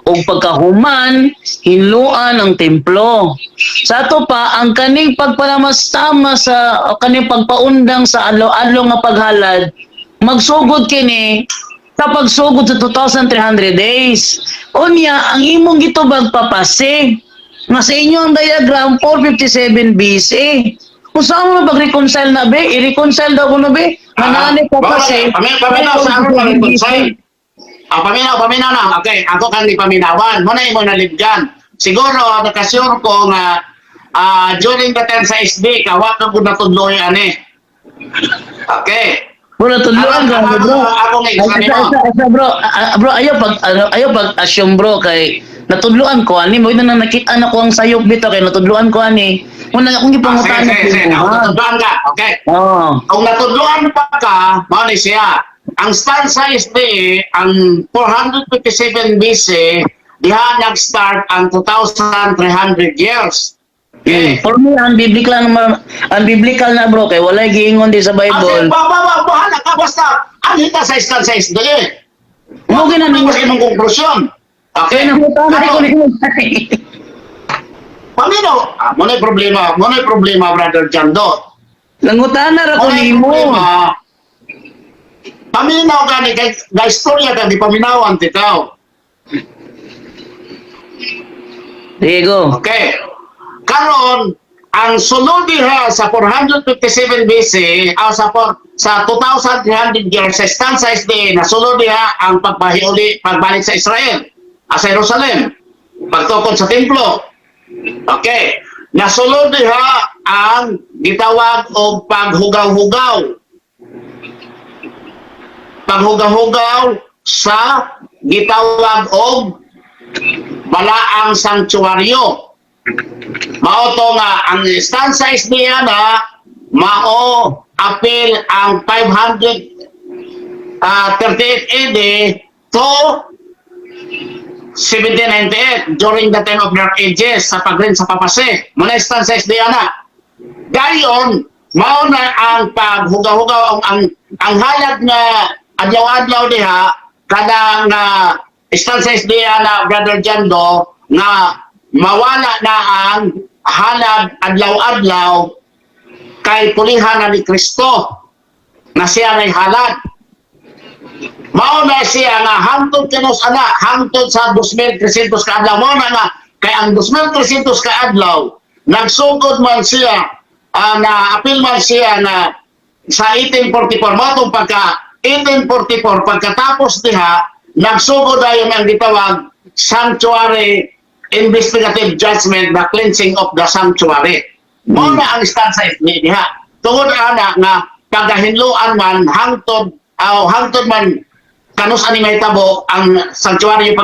Ug pagkahuman, hinluan ang templo. Sa ato pa, ang kaning pagpanamastama sa o kaning pagpaundang sa adlaw-adlaw nga paghalad, magsugod kini sa pagsugod sa 2,300 days. Unya, ang imong gitubag papacy. Nga sa inyo ang diagram 457 BC. Kung saan mo pag-reconcile na be, i-reconcile daw ko no be. Manani ka kasi. Paminaw sa ako pa-reconcile. Ah, paminaw, paminaw na. Okay, ako kang ipaminawan. Muna imo nalibgan. Siguro, nakasure ko nga during the time sa SD, kawat na gud natudloy ani. Okay. Bro, natudloan ka bro. Ako nga Ay, isa isa, nimo. isa, isa, bro. Ah, ah, bro, ayaw pag ano, ayaw pag assume, bro, kay natudloan ko ani mo na nakita na ko ang sayop bitaw kay natudloan ko ani. Muna akong Ah, sige, gipangutan sige, sige. Ako natudloan ka. Okay. Oh. Kung natudloan pa ka, mao ni siya. Ang stanza is the, ang 457 BC, diha nag-start ang 2,300 years. Okay. For me, ang biblical na ang biblical na, bro, kay walay giingon di sa Kasi, Bible. ba, ba, ba, bahala ka, basta, ang hita sa stanza is the, Mo gina Ano ninyo. sa imong konklusyon? Okay. Kay nangutana ko Karon, nimo. Paminaw, mo na'y problema, Brother Jando. Nangutana ra ko Mo na'y nimo. problema. Paminaw gani kay na istorya ka di paminawan titaw. Sige go. Okay. Karon ang sulod diha sa 457 BC sa 2,300 years sa stanza SDA na sulod diha ang pagbahiuli pagbalik sa Israel, sa Jerusalem, pagtukod sa templo. Okay. Nasulod diha ang gitawag og paghugaw-hugaw. Paghugaw-hugaw sa gitawag og balaang sanktuaryo. Mao to nga ang stanza is niya na mao apil ang 538 AD to 1798 during the time of Dark Ages sa pagrin sa papase. Muna stanza is niya na. Dayon, mao na ang paghugaw-hugaw ang halag nga adlaw-adlaw diha kanang stanza is diha na, Brother Jando, nga mawala na ang halad adlaw-adlaw kay pulihan na ni Kristo na siya may halad. Mao na siya nga hangtod kanus ana hangtod sa 2,300 ka adlaw. Mao na nga kay ang 2,300 ka adlaw nagsugod man siya, na apil man siya na sa 1844. Mao tong pagka 1844, pagkatapos diha nagsugod dayon ang gitawag sanctuary investigative judgment, the cleansing of the sanctuary. Mao na ang stanza ni diha tungod ana nga pagahinloan man hangtod aw hangtod man kanus ani mahitabo ang sanctuary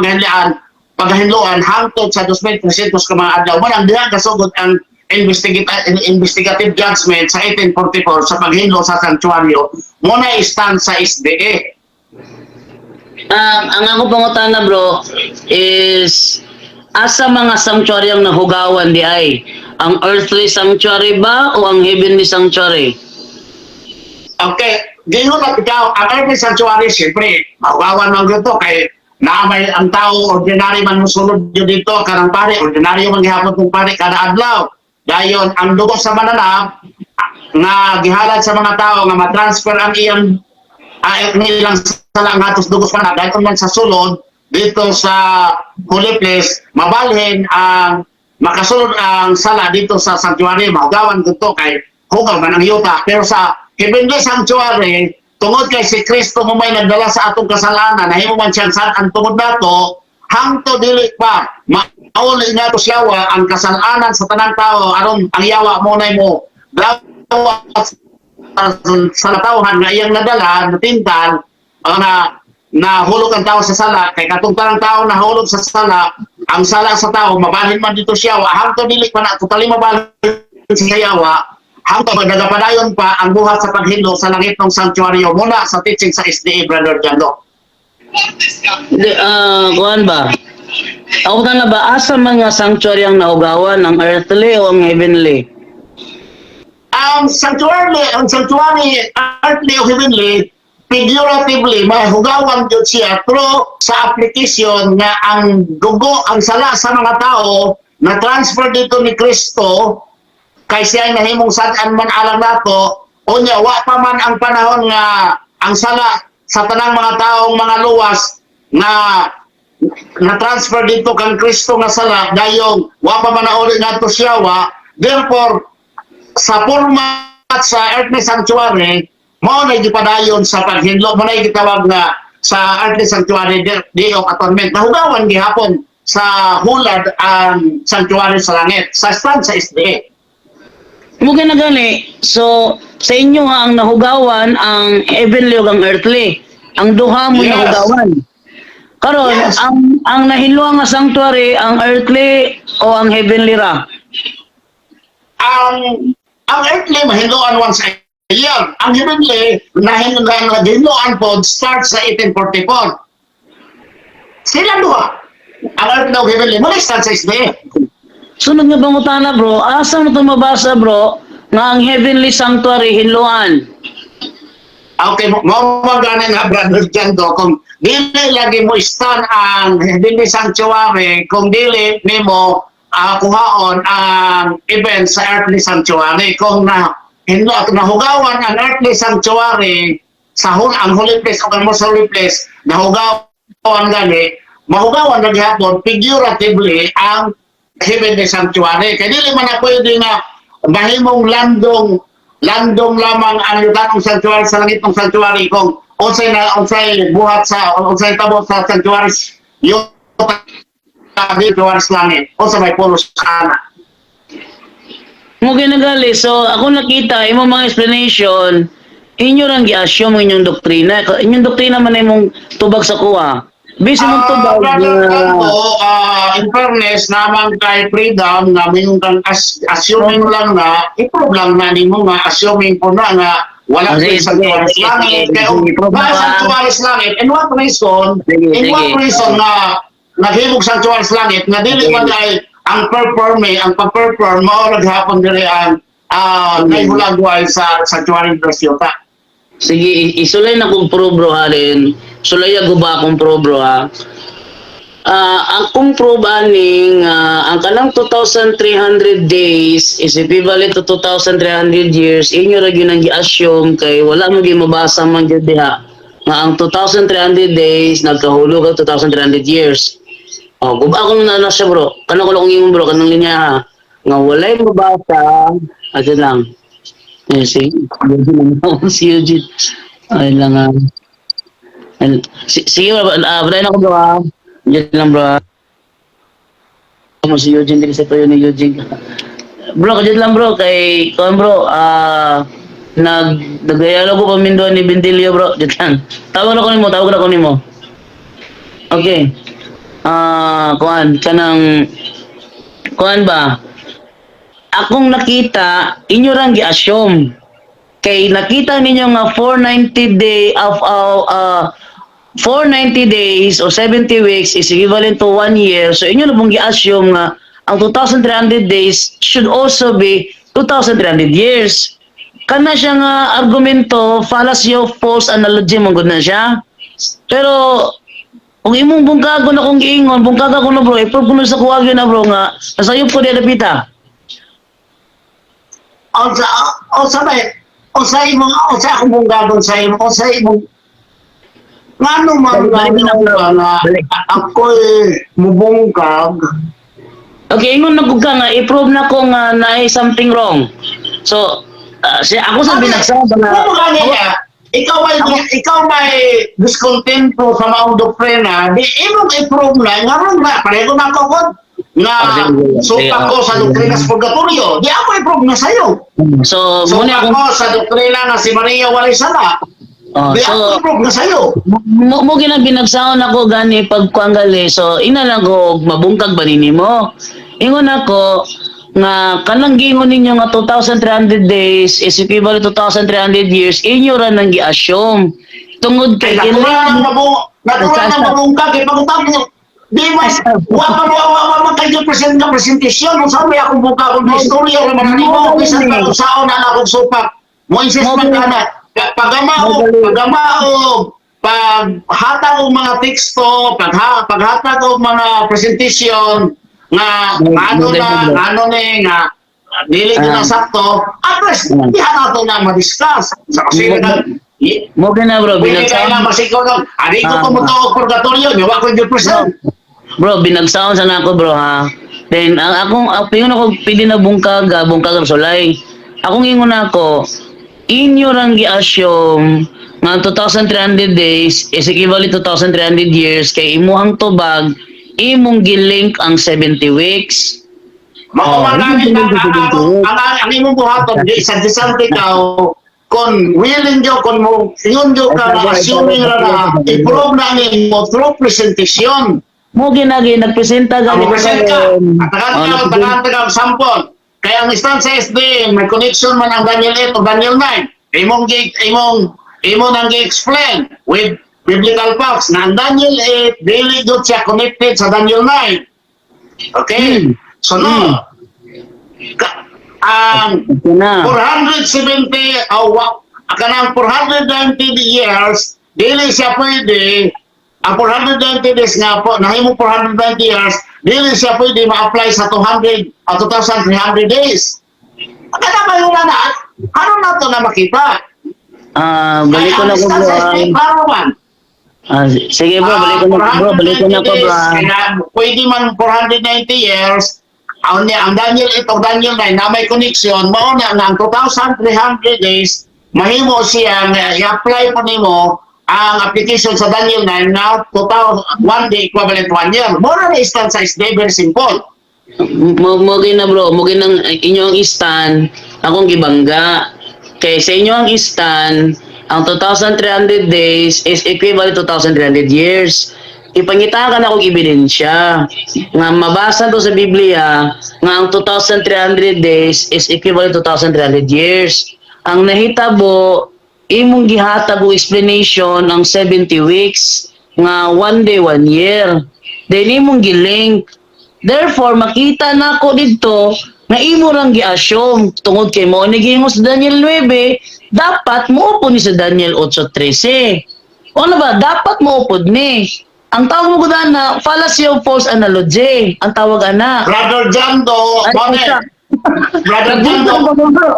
pagahinloan hangtod sa 2,300 ka mga adlaw. Mo nang diha kasugod ang investigative judgment sa 1844 sa paghinlo sa sanctuaryo. Mo na stanza SDA. Ang ako pangutana, bro, is asa mga sanctuary ang nahugawan di ay? Ang earthly sanctuary ba o ang heavenly sanctuary? Okay, giyon na ikaw, ang earthly sanctuary, siyempre, mahugawan man gyud to kay naamay ang tao, ordinary man musulod yun dito, kanang pare, ordinaryo man gihapon kung pare kada adlaw. Dayon, ang dugo sa mananap, nga gihalad sa mga tao, nga matransfer ang iyang nilang sala nga atos dugo sa mananap, dayon man sa sulod, dito sa Holy Place, mabalhin ang makasulod ang sala dito sa sanctuary, mahugawan dito kay hugaw man ang yuta. Pero sa heavenly sanctuary, tungod kay si Kristo mo may nagdala sa atong kasalanan, nahimo man siyang ang tungod nato, hangtod dili pa mauli nato siyawa ang kasalanan sa tanang tao aron ang yawa mo na mo dawat sa tawhan nga iyang nadala natintal ang na nahulog ang tao sa sala kay katong tanang tao nahulog sa sala, ang sala sa tao mabalhin man dito siya hangtod dili pa na totally mabalhin sa yawa, hangtod nagapadayon pa ang buhat sa paghinlo sa langit ng sanctuaryo muna sa teaching sa SDA, Brother Jando. Di, kuan ba? Ako na ba, asa mga sanctuary ang nahugawan, ang earthly o ang heavenly? Ang sanctuary, earthly o heavenly, figuratively mahugawan gyud siya through sa application nga ang dugo, ang sala sa mga tao na transfer dito ni Kristo kay siya ay nahimong sad-an man alang nato. Unya wa pa man ang panahon nga ang sala sa tanang mga taong mga luwas nga na transfer dito kang Kristo nga sala, dayong wa pa man nauli ngadto siya wa. Therefore sa format sa earthly sanctuary mao na gipadayon sa paghinlo, mo na gitawag nga sa earthly sanctuary, Day of Atonement. Nahugawan gihapon sa hulad ang sanctuary sa langit sa stand sa SDA. Mo na gani. So sa inyo nga ang nahugawan ang heavenly ug ang earthly. Ang duha mo nahugawan. Karon, ang nahinlo nga sanctuary, ang earthly o ang heavenly ra? Ang earthly mahinloan once a year. Ang heavenly nahinloan pod start sa 1844. Sila duha. Ang earthly ug heavenly mo start sa SDA. Sunod nga pangutana, bro, asa mo ito mabasa, bro, nga ang heavenly sanctuary hinloan? Okay, mo mo gani nga, Brother Jando, kung dili lagi mo stand ang heavenly sanctuary kung dili nimo kuhaon ang event sa earthly sanctuary. Kung na hinlo nahugawan ang earthly sanctuary sa ang holy place o ang most holy place, nahugawan gani, mahugawan na gihapon figuratively ang heavenly sanctuary, kay dili man na pwede nga mahimong landong landong lamang ang yutanong sanctuary sa langit ng sanctuary kung unsay na unsay buhat sa unsay tabo sa sanctuary yung sanctuary sa langit, unsa may pulos ana. Mo ginagali. So ako nakita imo mga explanation, inyo rang gi-assume ang inyong doktrina. Inyong doktrina man imong tubag sa kuha. Bisan mong tubag Brother nga Kanto, in fairness naman kay Freedom nga mingon kang assuming lang na i-prove lang na nimo nga assuming po na nga wala Sige, ko'y sanctuary sige, sa langit. sige, Kaya sige, prove na na ba? Sanctuary sa langit, in what reason, Sige, in what sige. reason nga naghimog sanctuary sa langit nga dili man ay ang perform eh, ang pag-perform mao naghapon diri ang naihulagway sa sanctuary ng yuta. Sige, isulay na kong prove, bro, ha rin. Sulay ako ba akong prove, bro, ha? Ang kong prove aning ang kanang 2,300 days is equivalent to 2,300 years. Inyo ra gyud ang gi-assume kay wala mo gyud mabasa man gyud diha nga ang 2,300 days nagkahulog ang 2,300 years. Oh, guba ako na na siya, bro. Kanang ko lang ingon, bro, kanang linya ha. Nga walay mabasa, ate lang. Eh, si si Eugene. Ay lang ah. Ay, sige bro, ah, ako, bro ah. Diyan lang, bro ah. Mo si Eugene dili sa tuyo ni Eugene. Bro, kadiyot lang, bro, kay kuan, bro, nag nagayalo ko paminduan ni Bendilio, bro. Diyan lang. Tawag na ko nimo, tawag na ko nimo. Okay. Kuan kanang kuan ba? Akong nakita, inyo rang gi-assume kay nakita ninyo nga 490 day of 490 days or 70 weeks is equivalent to 1 year. So inyo na pong gi-assume nga ang 2,300 days should also be 2,300 years. Kana siya nga argumento, fallacy of false analogy man gud na siya. Pero kung imong bungkago na kung giingon, bungkaga ko na, bro, i-prove ko na sa kuwag na, bro, nga nasayop ko di dapita. Unsa unsa ba unsa imong unsa akong bunggagon sa imo, unsa imong ngano man Balik, balik na, bro. nga Balik. Ako'y mubungkag? Okay, ingon na ko ka nga i-prove na ko nga naay something wrong. So, si ako sa binagsaba na Kung gani niya, ikaw may diskontento sa maong doktrina, di imong i-prove na nga wrong na pareho na ko kon nga Sige, supak ko sa doktrina sa purgatorio, di ako i-prove na sa'yo. So, muna Supak akong ko sa doktrina nga si Maria walay sala, oh, di so ako i-prove na sa'yo. Mo ginabinagsaon ako gani pagkuanggali. So ina lang ko mabungkag ba nimo. Ingon ako nga kanang giingon ninyo nga 2,300 days is equivalent to 2,300 years, inyo ra nang gi-assume tungod Kay kay natural lang natural lang mabungkag eh pagutang mo. Di man wa man wa man kayo present nga presentasyon unsa may akong bungkag kung istorya ra man nimo bisan pa kung saon na akong supak. Mo insist man ka na pagamao pagamao paghatag og mga teksto, paghatag og mga presentasyon nga ano na ano ni nga dili ko na sakto, at least diha nato na ma-discuss sa kasi na Mo gina, bro, pwede kayo binagsaon na masikaw ng, ani ko tumutuo og purgatorio, niwa ko yung present. Bro, binagsaon sa nako, bro, ha. Then ang akong ang piyon ako pili na bungkag, bungkag ang sulay. Akong ingon ako, inyo rang gi-assume nga ang 2,300 days is equivalent to 2,300 years kay imuhang tubag, imong gilink ang 70 weeks. Mao Oh, man ang hindi ang imong buhaton di sa disante ka kon willing yo kon mo ingon yo ka na assuming ra na i-prove na nimo through presentation. Mo ginagi nagpresenta Ang gani present ka, karon. at tagaan Oh, ka, tagaan ka ang sample. Kaya ang stand sa SDA, may connection man ang Daniel 8 o Daniel 9. Imong nang gi-explain with biblical facts na ang Daniel 8 dili jud siya connected sa Daniel 9. Okay? So no. Ang Ito na. 470 o kanang 490 years dili siya pwede. Ang 490 days nga po nahimo 490 years, dili siya pwede ma-apply sa 200 o 2,300 days. Kada kayo na na ano na to na makita? Ah, balik ko na ko, bro. Klaro man. Ah, sige bro, balik ko na, bro, balik ko na ko, bro. 490 days, kaya pwede man 490 years ang Daniel 8 o Daniel 9 na may connection, mao na nga ang 2,300 days mahimo siya nga i-apply po nimo ang application sa Daniel 9 na 2,000, one day equivalent one year. Mao na stand sa SDA, very simple. Mo na bro, mo ginang inyong stand, akong gibangga. Kay sa inyo ang stand, ang 2,300 days is equivalent to 2,300 years. Ipangita ka na akong ebidensya nga mabasa to sa Biblia nga ang 2,300 days is equivalent to 2,300 years. Ang nahitabo, imong gihatag og explanation ang 70 weeks nga one day, one year. Then imong gilink. Therefore, makita na ko dito nga imo rang gi-assume tungod kay mo ni giingon sa Daniel 9, dapat moupod ni sa Daniel 8:13. O ano ba, dapat moupod ni. Ang tawag mo ko na fallacy of false analogy. Ang tawag ana. Brother Jando, Ay, Bonnet. isa. Brother Jando, Nagbungkag pa ko, bro.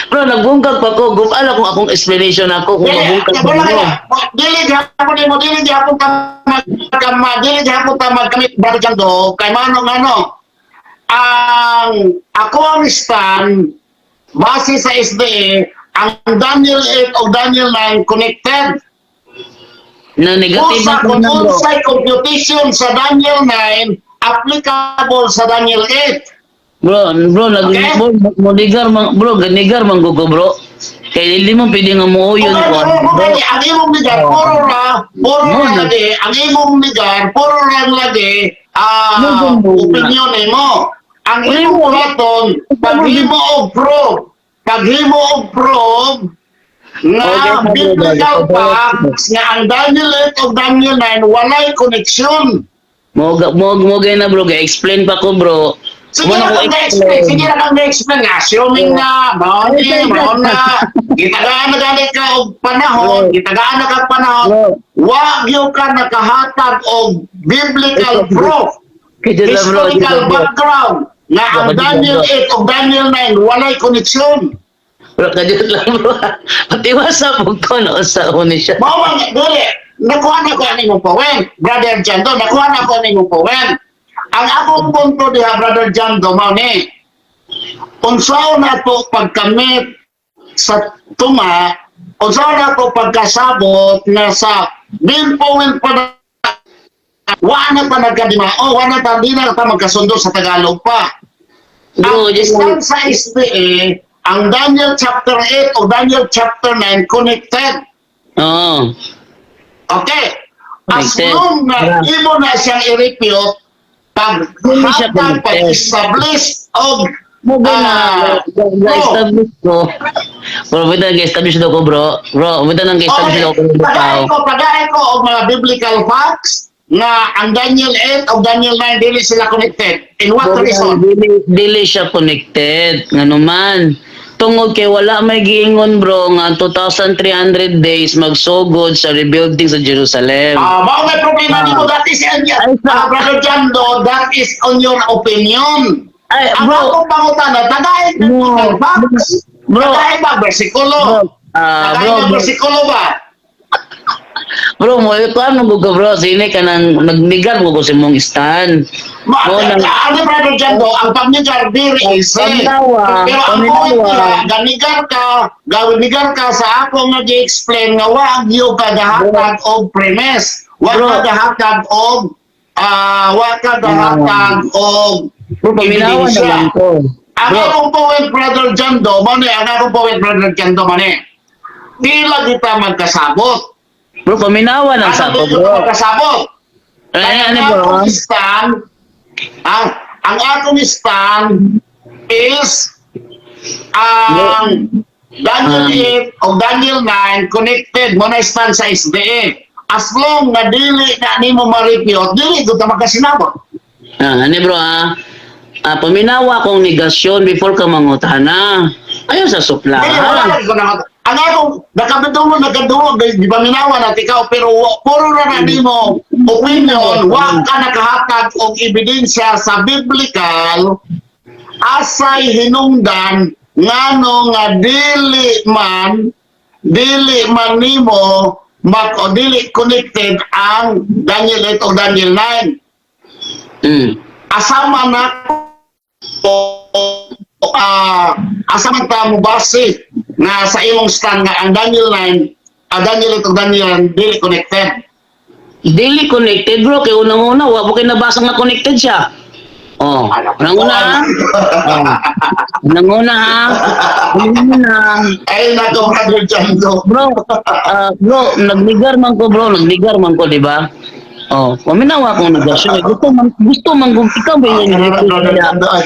Bro, nagbungkag pa ko. Gumala kung akong explanation ako kung Dili, mabungkag pa wala mo. kaya. Dili gihapon nimo, dili gihapon ta magkama, dili gihapon ta magkamit, Brother Jando, kay manong ano, ang ako ang stand base sa SDA, ang Daniel 8 o Daniel 9 connected. Na negative Kung sa ang kung bro. unsay computation sa Daniel 9 applicable sa Daniel 8. Bro, bro, nag Okay? bro, mo nigar man, bro, ganigar man ko, bro. Kay hindi mo pwede nga mo yun ko. Kung ang imong ligar, puro ra, puro No, ra lagi, ang imong ligar, puro ra lagi, No, no, no. opinion nimo. Ang Uy, imong mo. buhaton, paghimo og proof, paghimo og proof, nga Okay, okay, biblical okay. facts nga ang Daniel 8 o Daniel 9 walay connection. Mo mo mo gay na bro, ga-explain pa ko, bro. Sige Wala na ko kang na-explain, sige na kang na-explain. Assuming na, mao ni, mao na, gitagaan na gani ka og panahon, gitagaan na kag panahon, Bro. wa gyud ka nakahatag og biblical proof, Kaya lang, bro, historical bro. background, na ang Bro, Daniel bro. 8 o Daniel 9 walay connection. Bro, kadiyot lang, bro. Patiwasa po ko no sa ni siya. Mao man dili, nakuha na ko ani mong point, Brother Jando, nakuha na ko ani mong point. Ang akong punto diha, Brother Jando, mao ni unsaon na to pagkamit sa tunga, unsaon na to pagkasabot na sa binpowin pa na wa na ta nagkadimao, wa na ta di na ta magkasundo sa Tagalog pa. Bro, Ang just stand sa SDA, ang Daniel chapter 8 o Daniel chapter 9 connected. Oo. Okay. As Connected. long na imo na siyang i-refute, pag Hindi siya hatag, connected. pag-establish og Mo ba na ga-establish ko. Bro, wait lang, ga-establish daw ko, bro. Bro, wait lang, ga-establish daw ko. Pagahin ko og mga biblical facts nga ang Daniel 8 o Daniel 9 dili sila connected. In what Bro, reason? dili siya connected. Ngano man. Tungod kay wala may giingon, bro, nga 2,300 days magsugod sa rebuilding sa Jerusalem. Ah, mao may problema nimo, that is on your, Ay, Brother Jando, that is on your opinion. Ay, Ang bro, akong pangutana, tagain No. biblical facts. Bro. Tagain ba bersikulo? Bro, ah, Tagain bro, ba bro. bersikulo ba? Bro, mo kuan mo ko, bro, sini ka nang nagnigar mo ko sa imong stand. Ma, Mo nang ano, Brother Jando, ang pagnigar very easy. Paminawa, Pero ang point paminawa. niya, ganigar ka, gawinigar ka sa ako nga gi-explain nga wa gyud ka gahatag og premise. Wa Bro. ka gahatag og wa ka gahatag og Bro, paminawa na ebidensya. lang ko. Ang Bro, akong point, Brother Jando, mao ni, ang akong point, Brother Jando, mao ni. Di lang kita magkasabot. Bro, paminawa lang sa Ano ako, dito bro. magkasabot? Ay, ano, Ang bro? akong stand, ang akong stand is ang Daniel 8 o Daniel 9 connected mo na stand sa SDA. As long na dili na nimo ma-refute, dili gud ta magkasinabot. Ah, ano, bro, ah? Ah, paminawa kong negasyon before ka mangutana. Ayaw sa Dili, wala suplahan. lagi ko na. Ang akong nakabidungo nagkadugo di ba minawa na ikaw, pero puro na na nimo opinion, wa ka nakahatag og ebidensya sa biblical asay hinungdan ngano nga dili man nimo mak o dili connected ang Daniel 8 o Daniel 9. Asama na asa man ta mo base nga sa imong stand nga ang Daniel 9, ang Daniel 8 o Daniel 9 dili connected? Dili connected, bro, kay unang-una wa mo kay nabasa nga connected siya. Oh, unang-una, ha? Oh. Unang-una, ha? Unang-una. Ay nako, Brother Jando. Bro, bro, nagnigar man ko, bro, nagnigar man ko, di ba? Oh, paminawa akong negasyon. Gusto man kung ikaw ba yung Brother Jando, ay.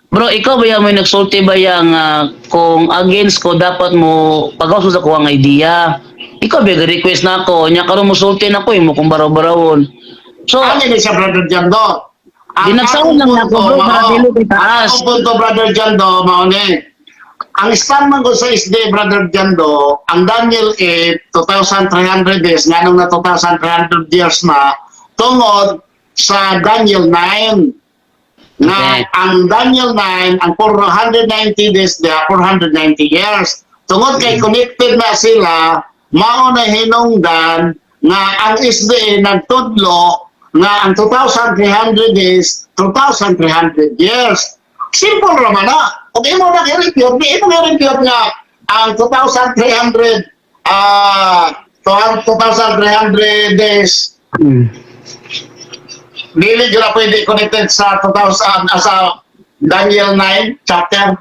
Bro, ikaw ba yung may nagsulti ba yung kung against ko dapat mo pagawas sa ko ang idea? Ikaw ba request na ako, nya karon mo sulti na ko imo kung baraw-barawon. So, Ano ni siya, Brother Jando? Ang Dinagsaon akong lang nako, punto, bro, para mao. dili kay taas. Ang akong punto, Brother Jando, mao ni. Ang stand man ko sa SD, Brother Jando, ang Daniel 8, 2,300 days, nganong na 2,300 years na, tungod sa Daniel 9. Na ang Daniel 9, ang 490 days niya, 490 years. Tungod kay connected na sila, mao na hinungdan nga ang SDA nagtudlo nga ang 2,300 days, 2,300 years. Simple raman na. Kung imo na i-refute, di imo i-refute nga ang 2,300 2,300 days dili jud na pwede connected sa 2000 sa Daniel 9 chapter.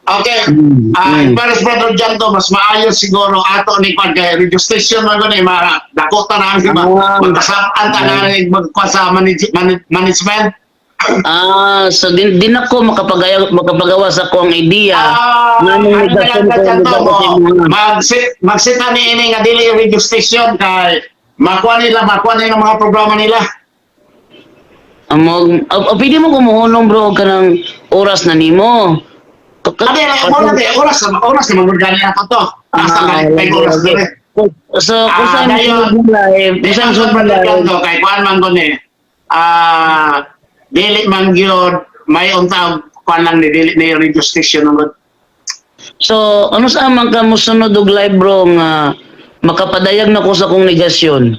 Okay. Pero Brother Jando, mas maayo siguro ato ni kwan kay registration man gud ni mara. Dako ta na ang iba. Magkasab-an ta na ni magkuan sa management. Ah, so din ako makapagawa sa akong idea. Ah, Nganong ano na negasyon lang ko Jando negasyon mo, sa imuha. mag-sit na ni ini nga dili registration kay makuha nila mga programa nila. Amog, pwede mo kumuhunong, bro, og kanang oras na nimo. Ano mo na kay oras oras na magurgani ato to. Asa Ah, man kay oras dire. So, kung Ah, saan mo dayon. sunod na live, kung Di saan man sunod na Brother live, Jando kay kuan man gud ni. Dili man gyud may unta kuan lang ni dili ni registration man gud. So, ano sa man ka mo sunod og live, bro, nga makapadayag na ko sa akong negasyon?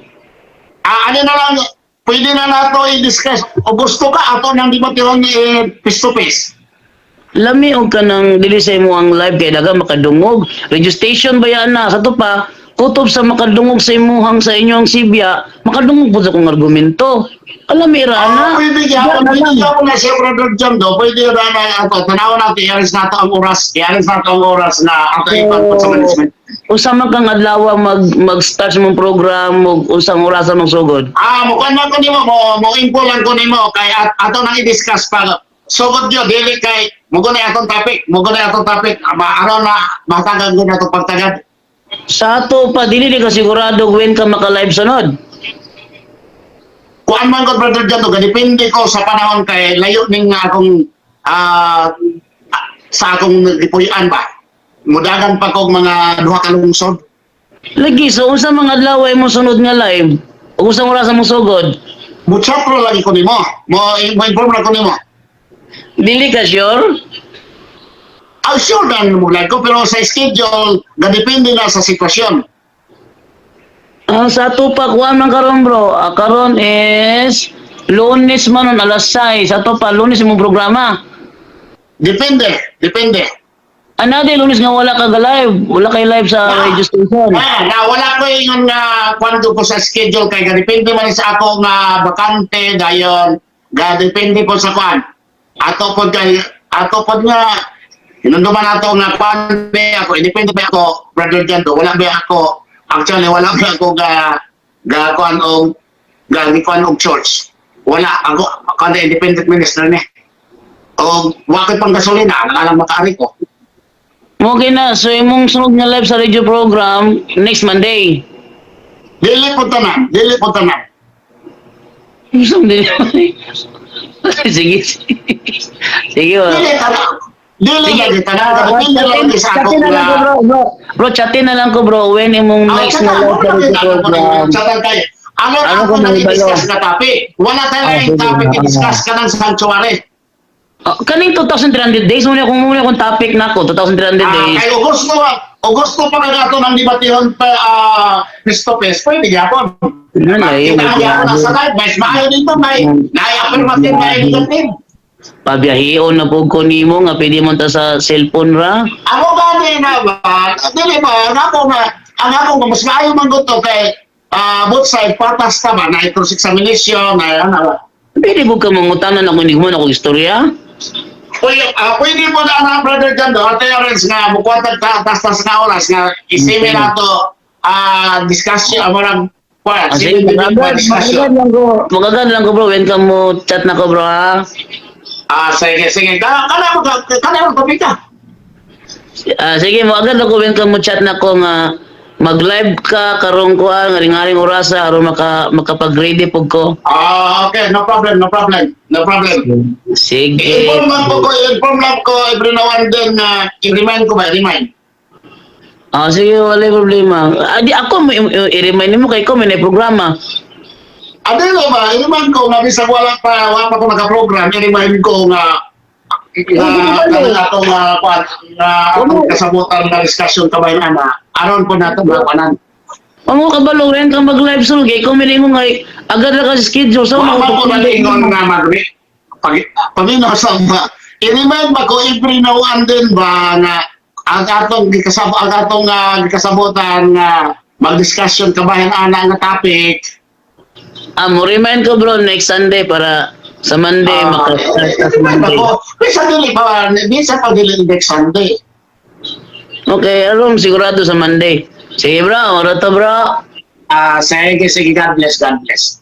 Ah, ano na lang, pwede na nato i-discuss o gusto ka ato nang debatihon ni face to face. Lami og kanang dili sa imo ang live kay daga makadungog. Registration ba yan na? Sa to pa, kutob sa makadungog sa imuhang sa inyong sibya, makadungog po sa akong argumento. Alam ra na. Ah, pwede Diyan gyapon, na pwede lang. gyapon na siya, Brother Jando, pwede ra na ato tanaw nato, i-arrange nato ang oras, i-arrange nato ang oras na ato ipagput sa management. Usa man kang adlaw mag-start sa mong program ug usang orasan mong sugod? Ah, mo kuan man ko nimo, mo info lang ko nimo kay ato nang i-discuss pa. Sugod yo dili kay mo gud atong topic, mo gud atong topic, ma aron na matagad ko na itong pagtagad. Sa ato pa dili di ka sigurado when ka maka-live sunod. Kuan man ko, Brother Jando, depende ko sa panahon kay layo ning nga akong sa akong gipuy-an ba. Mudagan pa kog mga duha ka lungsod. Lagi, so unsa mga adlaw ay mo sunod nga live? Ug usang orasan mong sugod? Mo chat ro lagi ko nimo. Mo inform ra ko nimo. Dili ka sure? Ah, sure na mo live ko pero sa schedule gadepende na sa sitwasyon. Ang sa ato pa, kuha man karon, bro. Ah, karon is Lunes man nun, alas 6. Sa ato pa, Lunes imong programa. Depende, depende. Ano di Lunes nga wala ka live? Wala kay live sa radio station. Ah, na wala ko ingon nga kwando ko sa schedule kay ga depende man sa ako nga bakante dayon, ga depende po sa kwan. Ato pod kay ato pod nga hinunduman ato nga kwan be ako, independent ba ako, Brother Jando, wala ba ako, actually wala ba ako ga ga kwan og ga kwan og church. Wala ako, ako na independent minister ni. O wakit pang gasolina, ang alam makaari ko. Okay na. So imong sunod nga live sa radio program next Monday. Dili po tanan, dili po tanan. Sige. Sige. Sige. Oh. Dili tanan. Dili Sige. lagi tanan, depende lang sa ako Chatin na lang ko, nga. bro. Bro, bro, chatin na lang ko, bro. When imong Ah, next tsaka, na live ano sa lang radio yung ano ko program. Tsaka kay, ano Ano ako kung nang may balo? i-discuss na topic? Wala tayo Ah, yung sige, topic ah. i-discuss ka ng sanctuary. Ah, kaning 2,300 days, muna akong topic na ako, 2,300 Ah, days. kay Augusto, Augusto pa na ato ng debatihon pa face to face, pwede gyapon. Ano na, eh, Kita gyapon na sa live, mas maayo dito may naay affirmative, naay negative. Pabiyahion na po ko nimo nga pwede mo ta sa cellphone ra. Ako gani na ba? Dili ba? Ang ako nga, ang ako nga, mas maayo man gusto kay both side patas ta ba na cross examination na ano. Pwede ko ka mangutanan ako hindi mo na ako istorya. Uy, pwede mo na na brother Jando, ate Orange nga mukuha ta tas tas nga oras nga isimi na to discussion amo kwan, Ah, sige, simi magagad, discussion. magagad lang ko. Magagad lang ko, bro, when ka mo chat na ko, bro, ha. Ah, sige sige. Kana kana mo kana mo topic ka. Ah, sige, magagad lang ko when ka mo chat na ko nga mag-live ka karong kuan ngaring-ngaring orasa aron makapag-ready pug ko. Ah, okay, no problem, no problem. No problem. Sige. Inform lang ko every now and then na i-remind ko ba, i-remind. Ah, sige, wala problema. Ah, di ako i-remind mo kay ko may programa. Ano na ba, i-remind ko nga bisag wala pa, wala pa ko naka-program, i-remind ko nga nga kanang atong kwan, nga atong kasabutan nga discussion kabay ana aron po nato makuanan. Amo ka ba rin kang mag-live sul kay ko may mo nga agad ra ka sa schedule so Wa man ko nalingon nga mag pag pamino sa ba. I-remind ba ko every now and then ba nga ang atong gikasabutan nga mag-discussion kabahin ana nga topic. Ah, mo remind ko, bro, next Sunday para sa Monday maka-start ka sa I-remind ba Monday. ko bisa dili pa bisa pa dili next Sunday. Okay, aron sigurado sa Monday. Sige, bro, ora to, bro. Ah, sige sige, God bless, God bless.